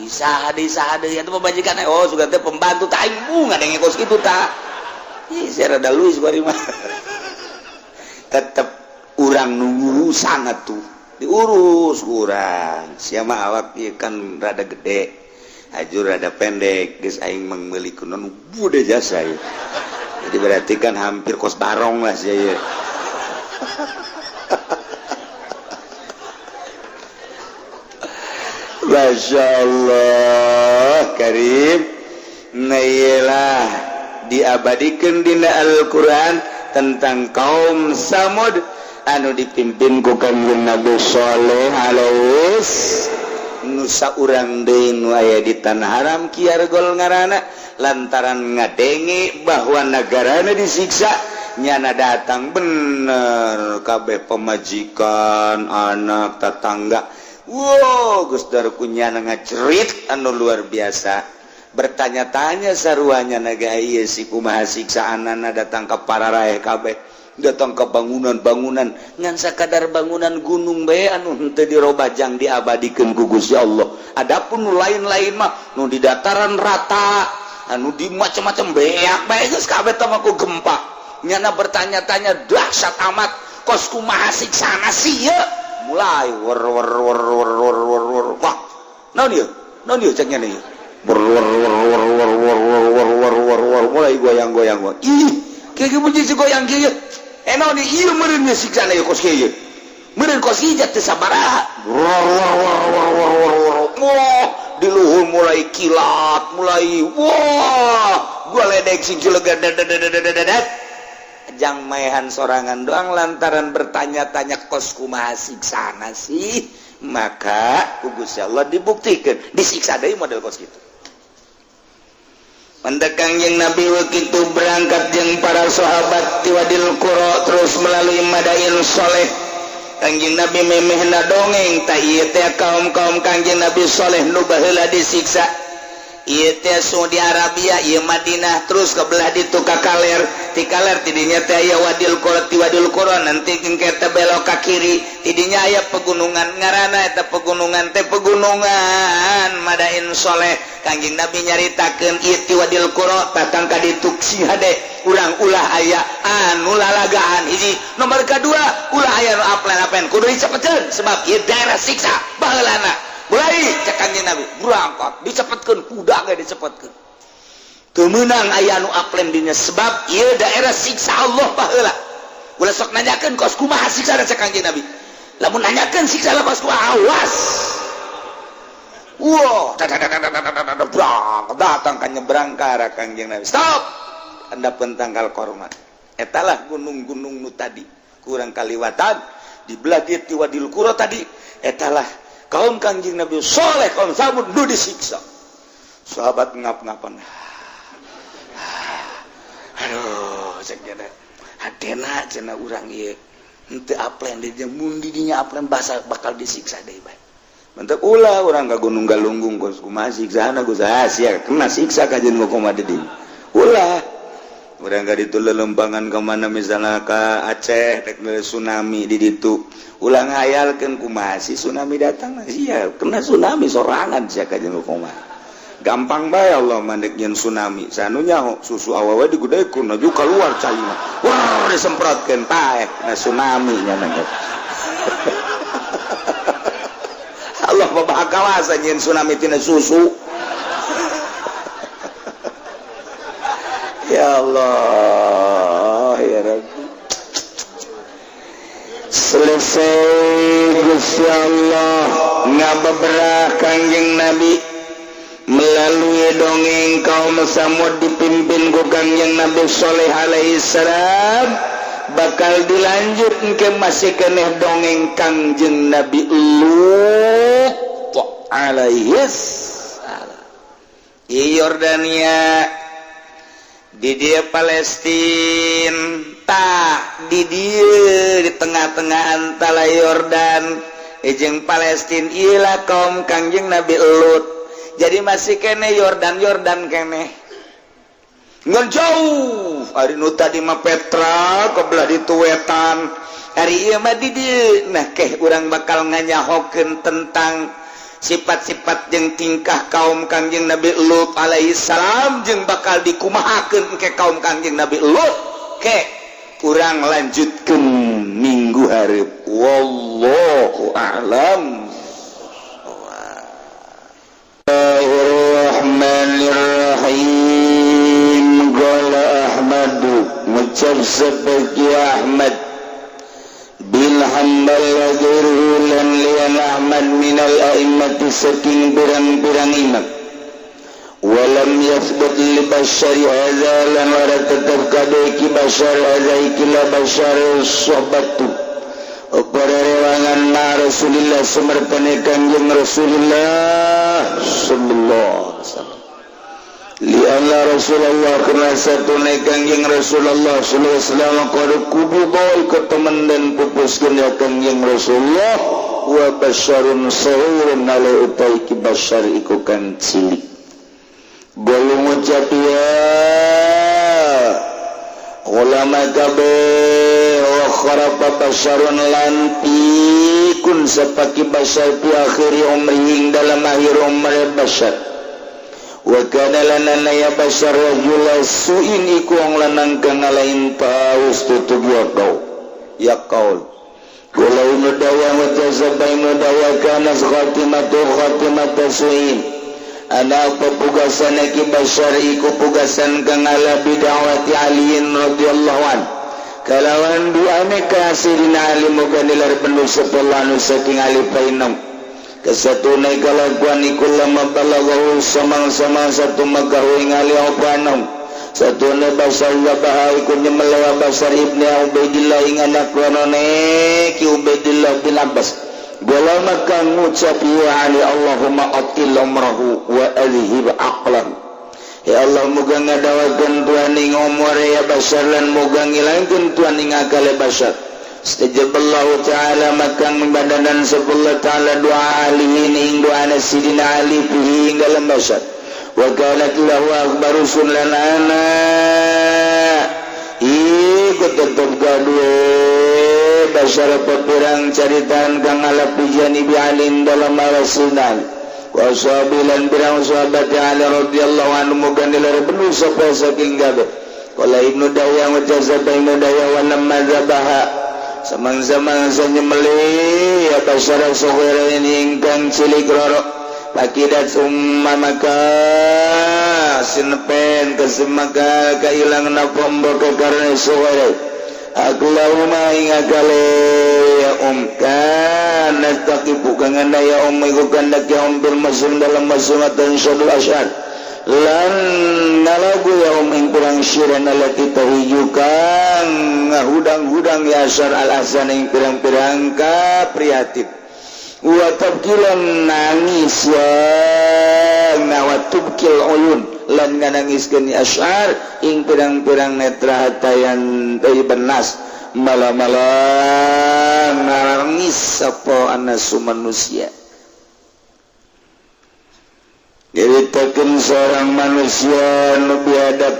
Saha deui saha deui eta pamajikan oh sugan teh pembantu tah aing bunga denge kos kitu tah. Ih sia rada Luis kuari mah. Tetep urang nu ngurusan atuh. Diurus urang. Sia mah awak ieu kan rada gede. Ajur rada pendek geus aing mangmeuli kunon bude jasa ieu. Jadi berarti kan hampir kos barong lah sia ieu. Masya Allah Karim. Nah iyalah diabadikan dina Al-Quran tentang kaum Samud anu dipimpin ku Kangjeng Nabi Shaleh alaihi nusa urang deui nu aya di tanah haram Kiargol ngaranna lantaran ngadenge bahwa negarana disiksa nyana datang bener kabeh pemajikan anak tetangga. Wow, Gus Darku nyana ngacerit anu luar biasa bertanya-tanya saruanya naga ieu si kumaha siksaanana datang ke para raeh kabeh datang ke bangunan-bangunan ngan sakadar bangunan gunung bae anu henteu dirobajang diabadikeun ku Gusti Allah. Adapun nu lain-lain mah nu di dataran rata anu di macam-macam beak bae geus kabeh teh mah ku gempa. Nyana bertanya-tanya dahsyat amat kos kumaha siksana sih ieu. Mulai wer wer wer wer wer wer wer wah naon ieu naon ieu cek nya ieu wer wer wer wer wer wer wer wer wer wer mulai goyang-goyang ih kieu bunyi si goyang kieu naon ieu meureun siksana ieu kos kieu meureun kos ieu teh sabaraha wer wer wer wer wer wer wah di luhur mulai kilat mulai wah gua ledek sing cilegan jang maehan sorangan doang lantaran bertanya-tanya kos kumaha siksana sih maka ku Gusti Allah dibuktikan disiksa deui model kos kitu. Mendekang yang Nabi waktu berangkat jeung para sahabat ti Wadil Qura terus melalui Madain Soleh. Kangjeng Nabi memehna dongeng tah ieu teh kaum-kaum Kangjeng Nabi Soleh nu baheula disiksa. Ieu teh Saudi Arabia, ieu Madinah terus ke belah ditu ka kaler, ti kaler tidinya teh aya Wadil Qura, ti Wadil Qura nanti engke teh belok ka kiri, tidinya aya pegunungan ngaranna eta pegunungan teh pegunungan Madain Soleh. Kangjeng Nabi nyaritakeun ieu ti Wadil Qura datang ka ditu sing hade urang ulah aya anu lalagaan hiji, nomor kadua ulah aya nu aplen-aplen kudu dicepetkeun sebab ieu daerah siksa baheulana. Mulai cek Kangjeng Nabi berangkat dicepetkeun kuda ge dicepetkeun teu meunang aya anu aplen dinya sebab ieu daerah siksa Allah baheula. Ulah sok nanyakeun kos kumaha siksa cek Kangjeng Nabi, lamun nanyakeun siksa lah kos kumaha awas. Wah, datang ka nyebrang ka arah Kangjeng Nabi. Stop. Anda pentangkal korma. Etalah gunung-gunung nu tadi kurang kaliwatan di belah dieu ti Wadil Qura tadi. Etalah kaum Kangjeng Nabi Soleh kaum Samud nu disiksa. Sahabat ngap-ngapan. Aduh, cek nya hadena cenah urang ieu henteu aplen di mun di dinya aplen basa bakal disiksa deui bae. Mentek ulah orang ka Gunung Galunggung kos kumaha siksana Gus sia kena siksa kajian kumaha di dinya. Ulah urang ka ditu lelempangan ka mana misalnya ka Aceh rek tsunami di ditu. Ulah ngayalkeun kumaha si tsunami datang sia kena tsunami sorangan sia kajian kumaha. Gampang bae Allah mandek nyeun tsunami. Sanu nyaho susu awewe digudekeun aju keluar caina. Wah disemprotkeun paeh kena tsunami nya nanya. Allah bapak kawasan nyeun tsunami tina susu. Ya Allah. Selesai Gusti Allah ngabeberah Kangjeng Nabi melalui dongeng kaum Samud dipimpin ku Kangjeng Nabi Sholeh alaihi salam, bakal dilanjut ke masih keneh dongeng Kangjeng Nabi Lut alaihi salam. Di Yordania, di dia Palestina, tah di dia di tengah-tengah antara Yordan jeung Palestina ilah kaum Kangjeng Nabi Lut. Jadi masih kene Yordan, Yordan kene, ngan jauh. Ari nu tadi mah Petra kebelah di wetan, ari ieu mah di dieu. Nah, keh urang bakal nganyahokeun tentang sifat-sifat jeung tingkah kaum Kangjeng Nabi Lut alaihi salam, jeung bakal dikumahakeun ke kaum Kangjeng Nabi Lut. Ke urang lanjutkeun minggu hareup. Wallahu a'lam. Bismillahirrahmanirrahim. Qala Ahmadu, ngucap seperti Ahmad bin Hanbal, wa ghairuhu, lan lian Ahmad, minal a'immati, saking pirang-pirang imam, walam yathbut li basyari hadza, lan ora tetep kade ki basyar hadza iki la basyar sohbatu apa rewangan ma Rasulillah, sumertane Kangjeng Rasulullah sallallahu alaihi wasallam. Lianna Rasulullah, karena satu Kangjeng Rasulullah sallallahu alaihi wasallam qad qubida, iku temen den pupuskeun ya Kangjeng Rasulullah, wa basyarun saghirun, ala utai ki basyar iku kang cilik. Golong ngucap ya ulama kabeh, wa kharafa basyarun, lan pikun sapaki basyar, fi akhiri umrihi, dalam akhir umur basyar. Wa kana, lan ya basyar, rajula suin, iku wong lanang kang ngalain taus tutug ya kau ya kaul. Qala Ibnu Dahya wa tazabba Ibnu Dahya, kana khatimatu khatimatu suin, ana pepugasan ki basyar iku pugasan kang ala bidawati Aliin radhiyallahu an, kalawan duane ka Sidina Ali, muga nilar penuh sapa anu saking Ali painong kesatune kalakuan iku lama balaghahu, samang-samang satu makahu ing Ali apa anom satune basar wa baha, iku nyemelewa Basar ibni Ubaidillah ing anak lanone ki Ubaidillah bin Abbas. Gala, maka ngucap ya Ali, "Allahumma atil umrahu wa adhib aqlahu." Ya Allah, muga ngadawakeun Tuhan ing umure ya Basar lan muga ngilangkeun Tuhan ing akale Basar. Istajaballahu ta'ala, maka mibadanan sapa Allah ta'ala doa Ali ing doa Sidina Ali fihi ing dalam Basar. Wa kanat lahu akbaru lan ana iku tetep kadue Basar pirang caritaan kang ala pijani bi alin dalam arasinan wa sahabilan pirang sahabat Ali radhiyallahu anhu, muga nilar benu sapa saking gabe. Qala Ibnu Dahya wa jazaba Ibnu Dahya, wa lamma dzabaha, samang-samang nyembelih ya basara saghira ingkang cilik roro, pakidat summa, maka sinepen kesemaka kailang napa mbok karena saghira Allahumma ing akale ya kana taqifu, kang ya iku kandak ya bil masum dalam masumatan syadul asyad lan nalagu ya ing pirang syiran allati tahiju, kang ngahudang-hudang ya asyar al ahzan ing pirang-pirang kaprihatin, wa tabkilan nangis ya wa tubkil uyun, lan nganangiskeun asyar ing pirang-pirang netra hatayan benas malah-malah nangis sapa anasu manusia. Nyaritakeun seorang manusia nu biadab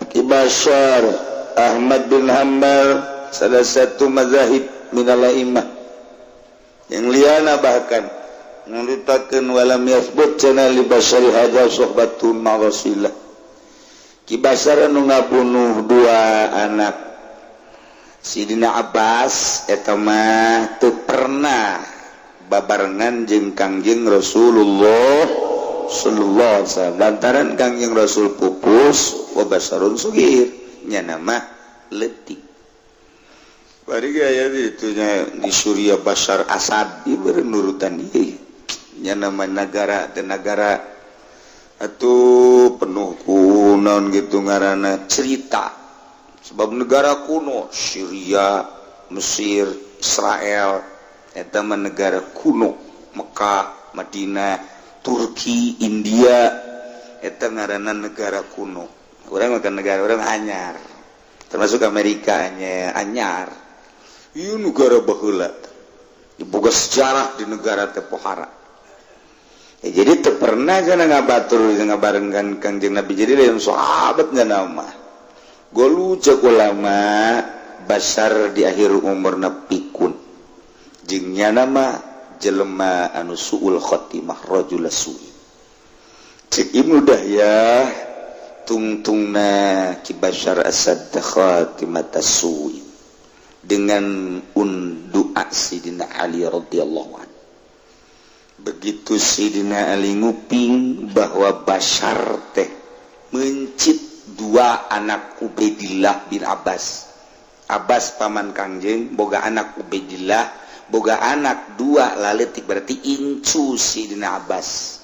Ki Basyar. Ahmad bin Hanbal salah satu mazahib minal a'immah yang liana, bahkan nyaritakeun walam yathbut cenah li basyari hadza sohbatun ma Rasulillah. Ki Basyar nu ngabunuh dua anak Sidina Abbas eta mah teu pernah babarengan jeung Kangjeng Rasulullah sallallahu alaihi wasallam, lantaran Kangjeng Rasul pupus wa basyarun sugir, nya nama leutik. Bari gaya itunya di Suriah, Bashar Assad ieu nurutan ieu nya, nama negara dan negara atau penuh kunon gitu ngaranna cerita, sebab negara kuno Syria, Mesir, Israel eta mah negara kuno, Mekah, Madinah, Turki, India eta ngaranna negara kuno. Urang makan negara urang anyar, termasuk Amerika nya anyar. Ieu negara baheula, diboga sejarah di negara teh pohara ya, jadi teu pernah kana ngabatur ngabarengkan Kangjeng Nabi, jadi lain sahabat nama golu. Cek ulama, Basar di akhir umurna pikun jeung nama jelema anu suul khotimah, rajul su'i. Cek Ibnu Dahyah, tungtungna Ki Bashar Asad khatimata su'i dengan undu'a Sidina Ali radhiyallahu anhu. Begitu Sidina Ali nguping bahwa Bashar teh mencit dua anak Ubaidillah bin Abbas. Abbas paman Kangjeng boga anak Ubaidillah, boga anak dua laletik, berarti incu Sidina Abbas.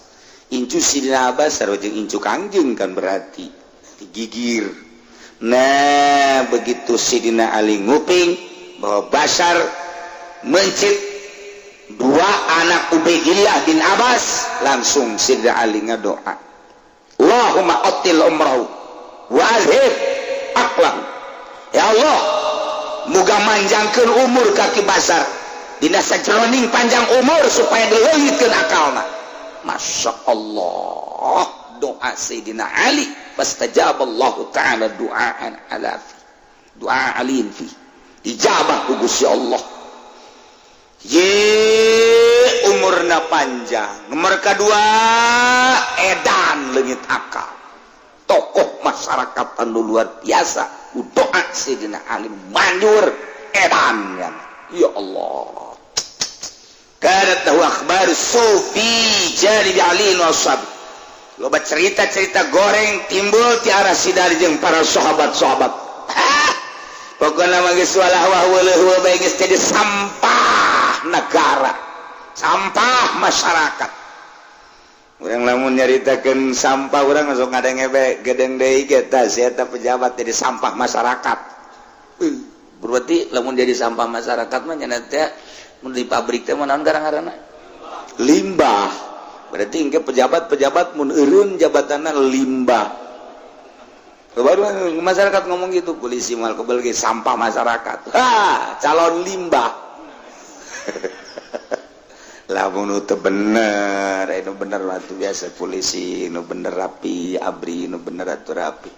Incu Sidina Abbas sarua jeung incu Kangjeng kan, berarti digigir. Nah, begitu Sidina Ali nguping bahwa Bashar mencit dua anak Ubaidillah bin Abbas, langsung Sidina Ali ngadoa, "Allahumma atil umrahu wa azhib aqlahu." Ya Allah, muga manjangkeun umur ka Ki Basar, dina sajeroning panjang umur supaya dileungitkeun akalna. Masya Allah, doa Sayyidina Ali, fastajaballahu ta'ala du'aan ala fi doa aliin fi ijabah ku Gusti Allah. Ye umurna panjang, nomor kedua edan leungit akal, tokoh masyarakat anu luar biasa. Doa Sayyidina Ali manjur, edan ya, ya Allah. Kanat lahu akhbar sufi janibi Ali wa ashab, loba cerita-cerita goreng timbul ti arah Sidali jeung para sahabat-sahabat. Pokoknya mah geus walah wah weuleuh bae, geus jadi sampah negara, sampah masyarakat. Urang lamun nyaritakeun sampah, urang langsung ngadenge bae gedeng deui ge tah si eta pejabat jadi sampah masyarakat. Berarti lamun jadi sampah masyarakat mah nya teh mun di pabrik teh naon garang-garana? Limbah. Berarti engke pejabat-pejabat mun eureun jabatanna limbah. Baru masyarakat ngomong gitu, polisi mal kebel ge sampah masyarakat. Ha, calon limbah. Lamun teu bener, nu bener waktu biasa polisi, nu bener rapi, ABRI nu bener atuh rapi.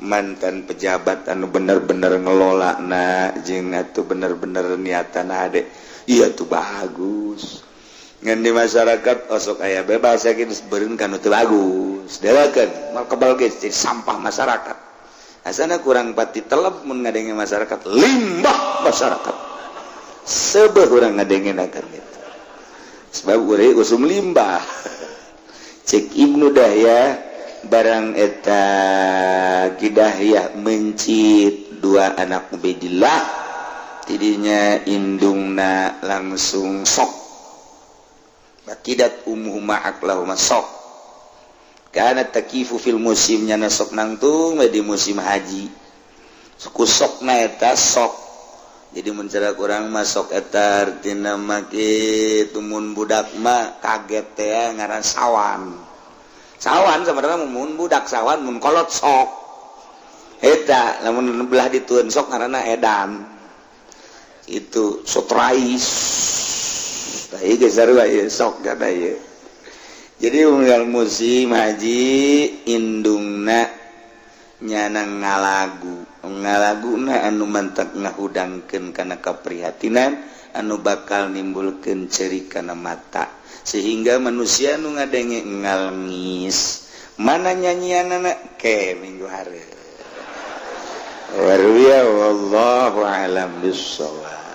Mantan pejabat anu bener-bener ngelola na jeung atuh bener-bener niatan ade. Iya tuh bagus. Ngan di masyarakat osok aya bebas yakin beureun kan teu bagus. Dewakeun mal kebal ge jadi sampah masyarakat. Asana kurang pati telep mun ngadenge masyarakat limbah masyarakat. Sebeh urang ngadenge akan gitu. Sebab urang usum limbah. Cek Ibnu Dahyah, barang eta Kidahyah mencit dua anak Ubaidillah, tidinya indungna langsung sok. Bakidat ummuhuma aqlahuma, sok karena takifu fil musimnya, sok nangtung di musim haji suku sok na eta sok. Jadi mencara kurang masuk eta artina make tumun budak mah kaget teh ngaran sawan. Sawan sebenarnya mun budak sawan, mun kolot sok eta. Lamun belah dituun sok ngaranna edan, itu sotrais. Sok jadi unggal musim haji indungna nyana ngalagu ngalaguna anu mantak ngahudangkeun kana kaprihatinan anu bakal nimbulkeun ceri kana mata, sehingga manusia nu ngadenge ngalngis. Mana nyanyian anak ke minggu hari. Wallahu alam bissawab.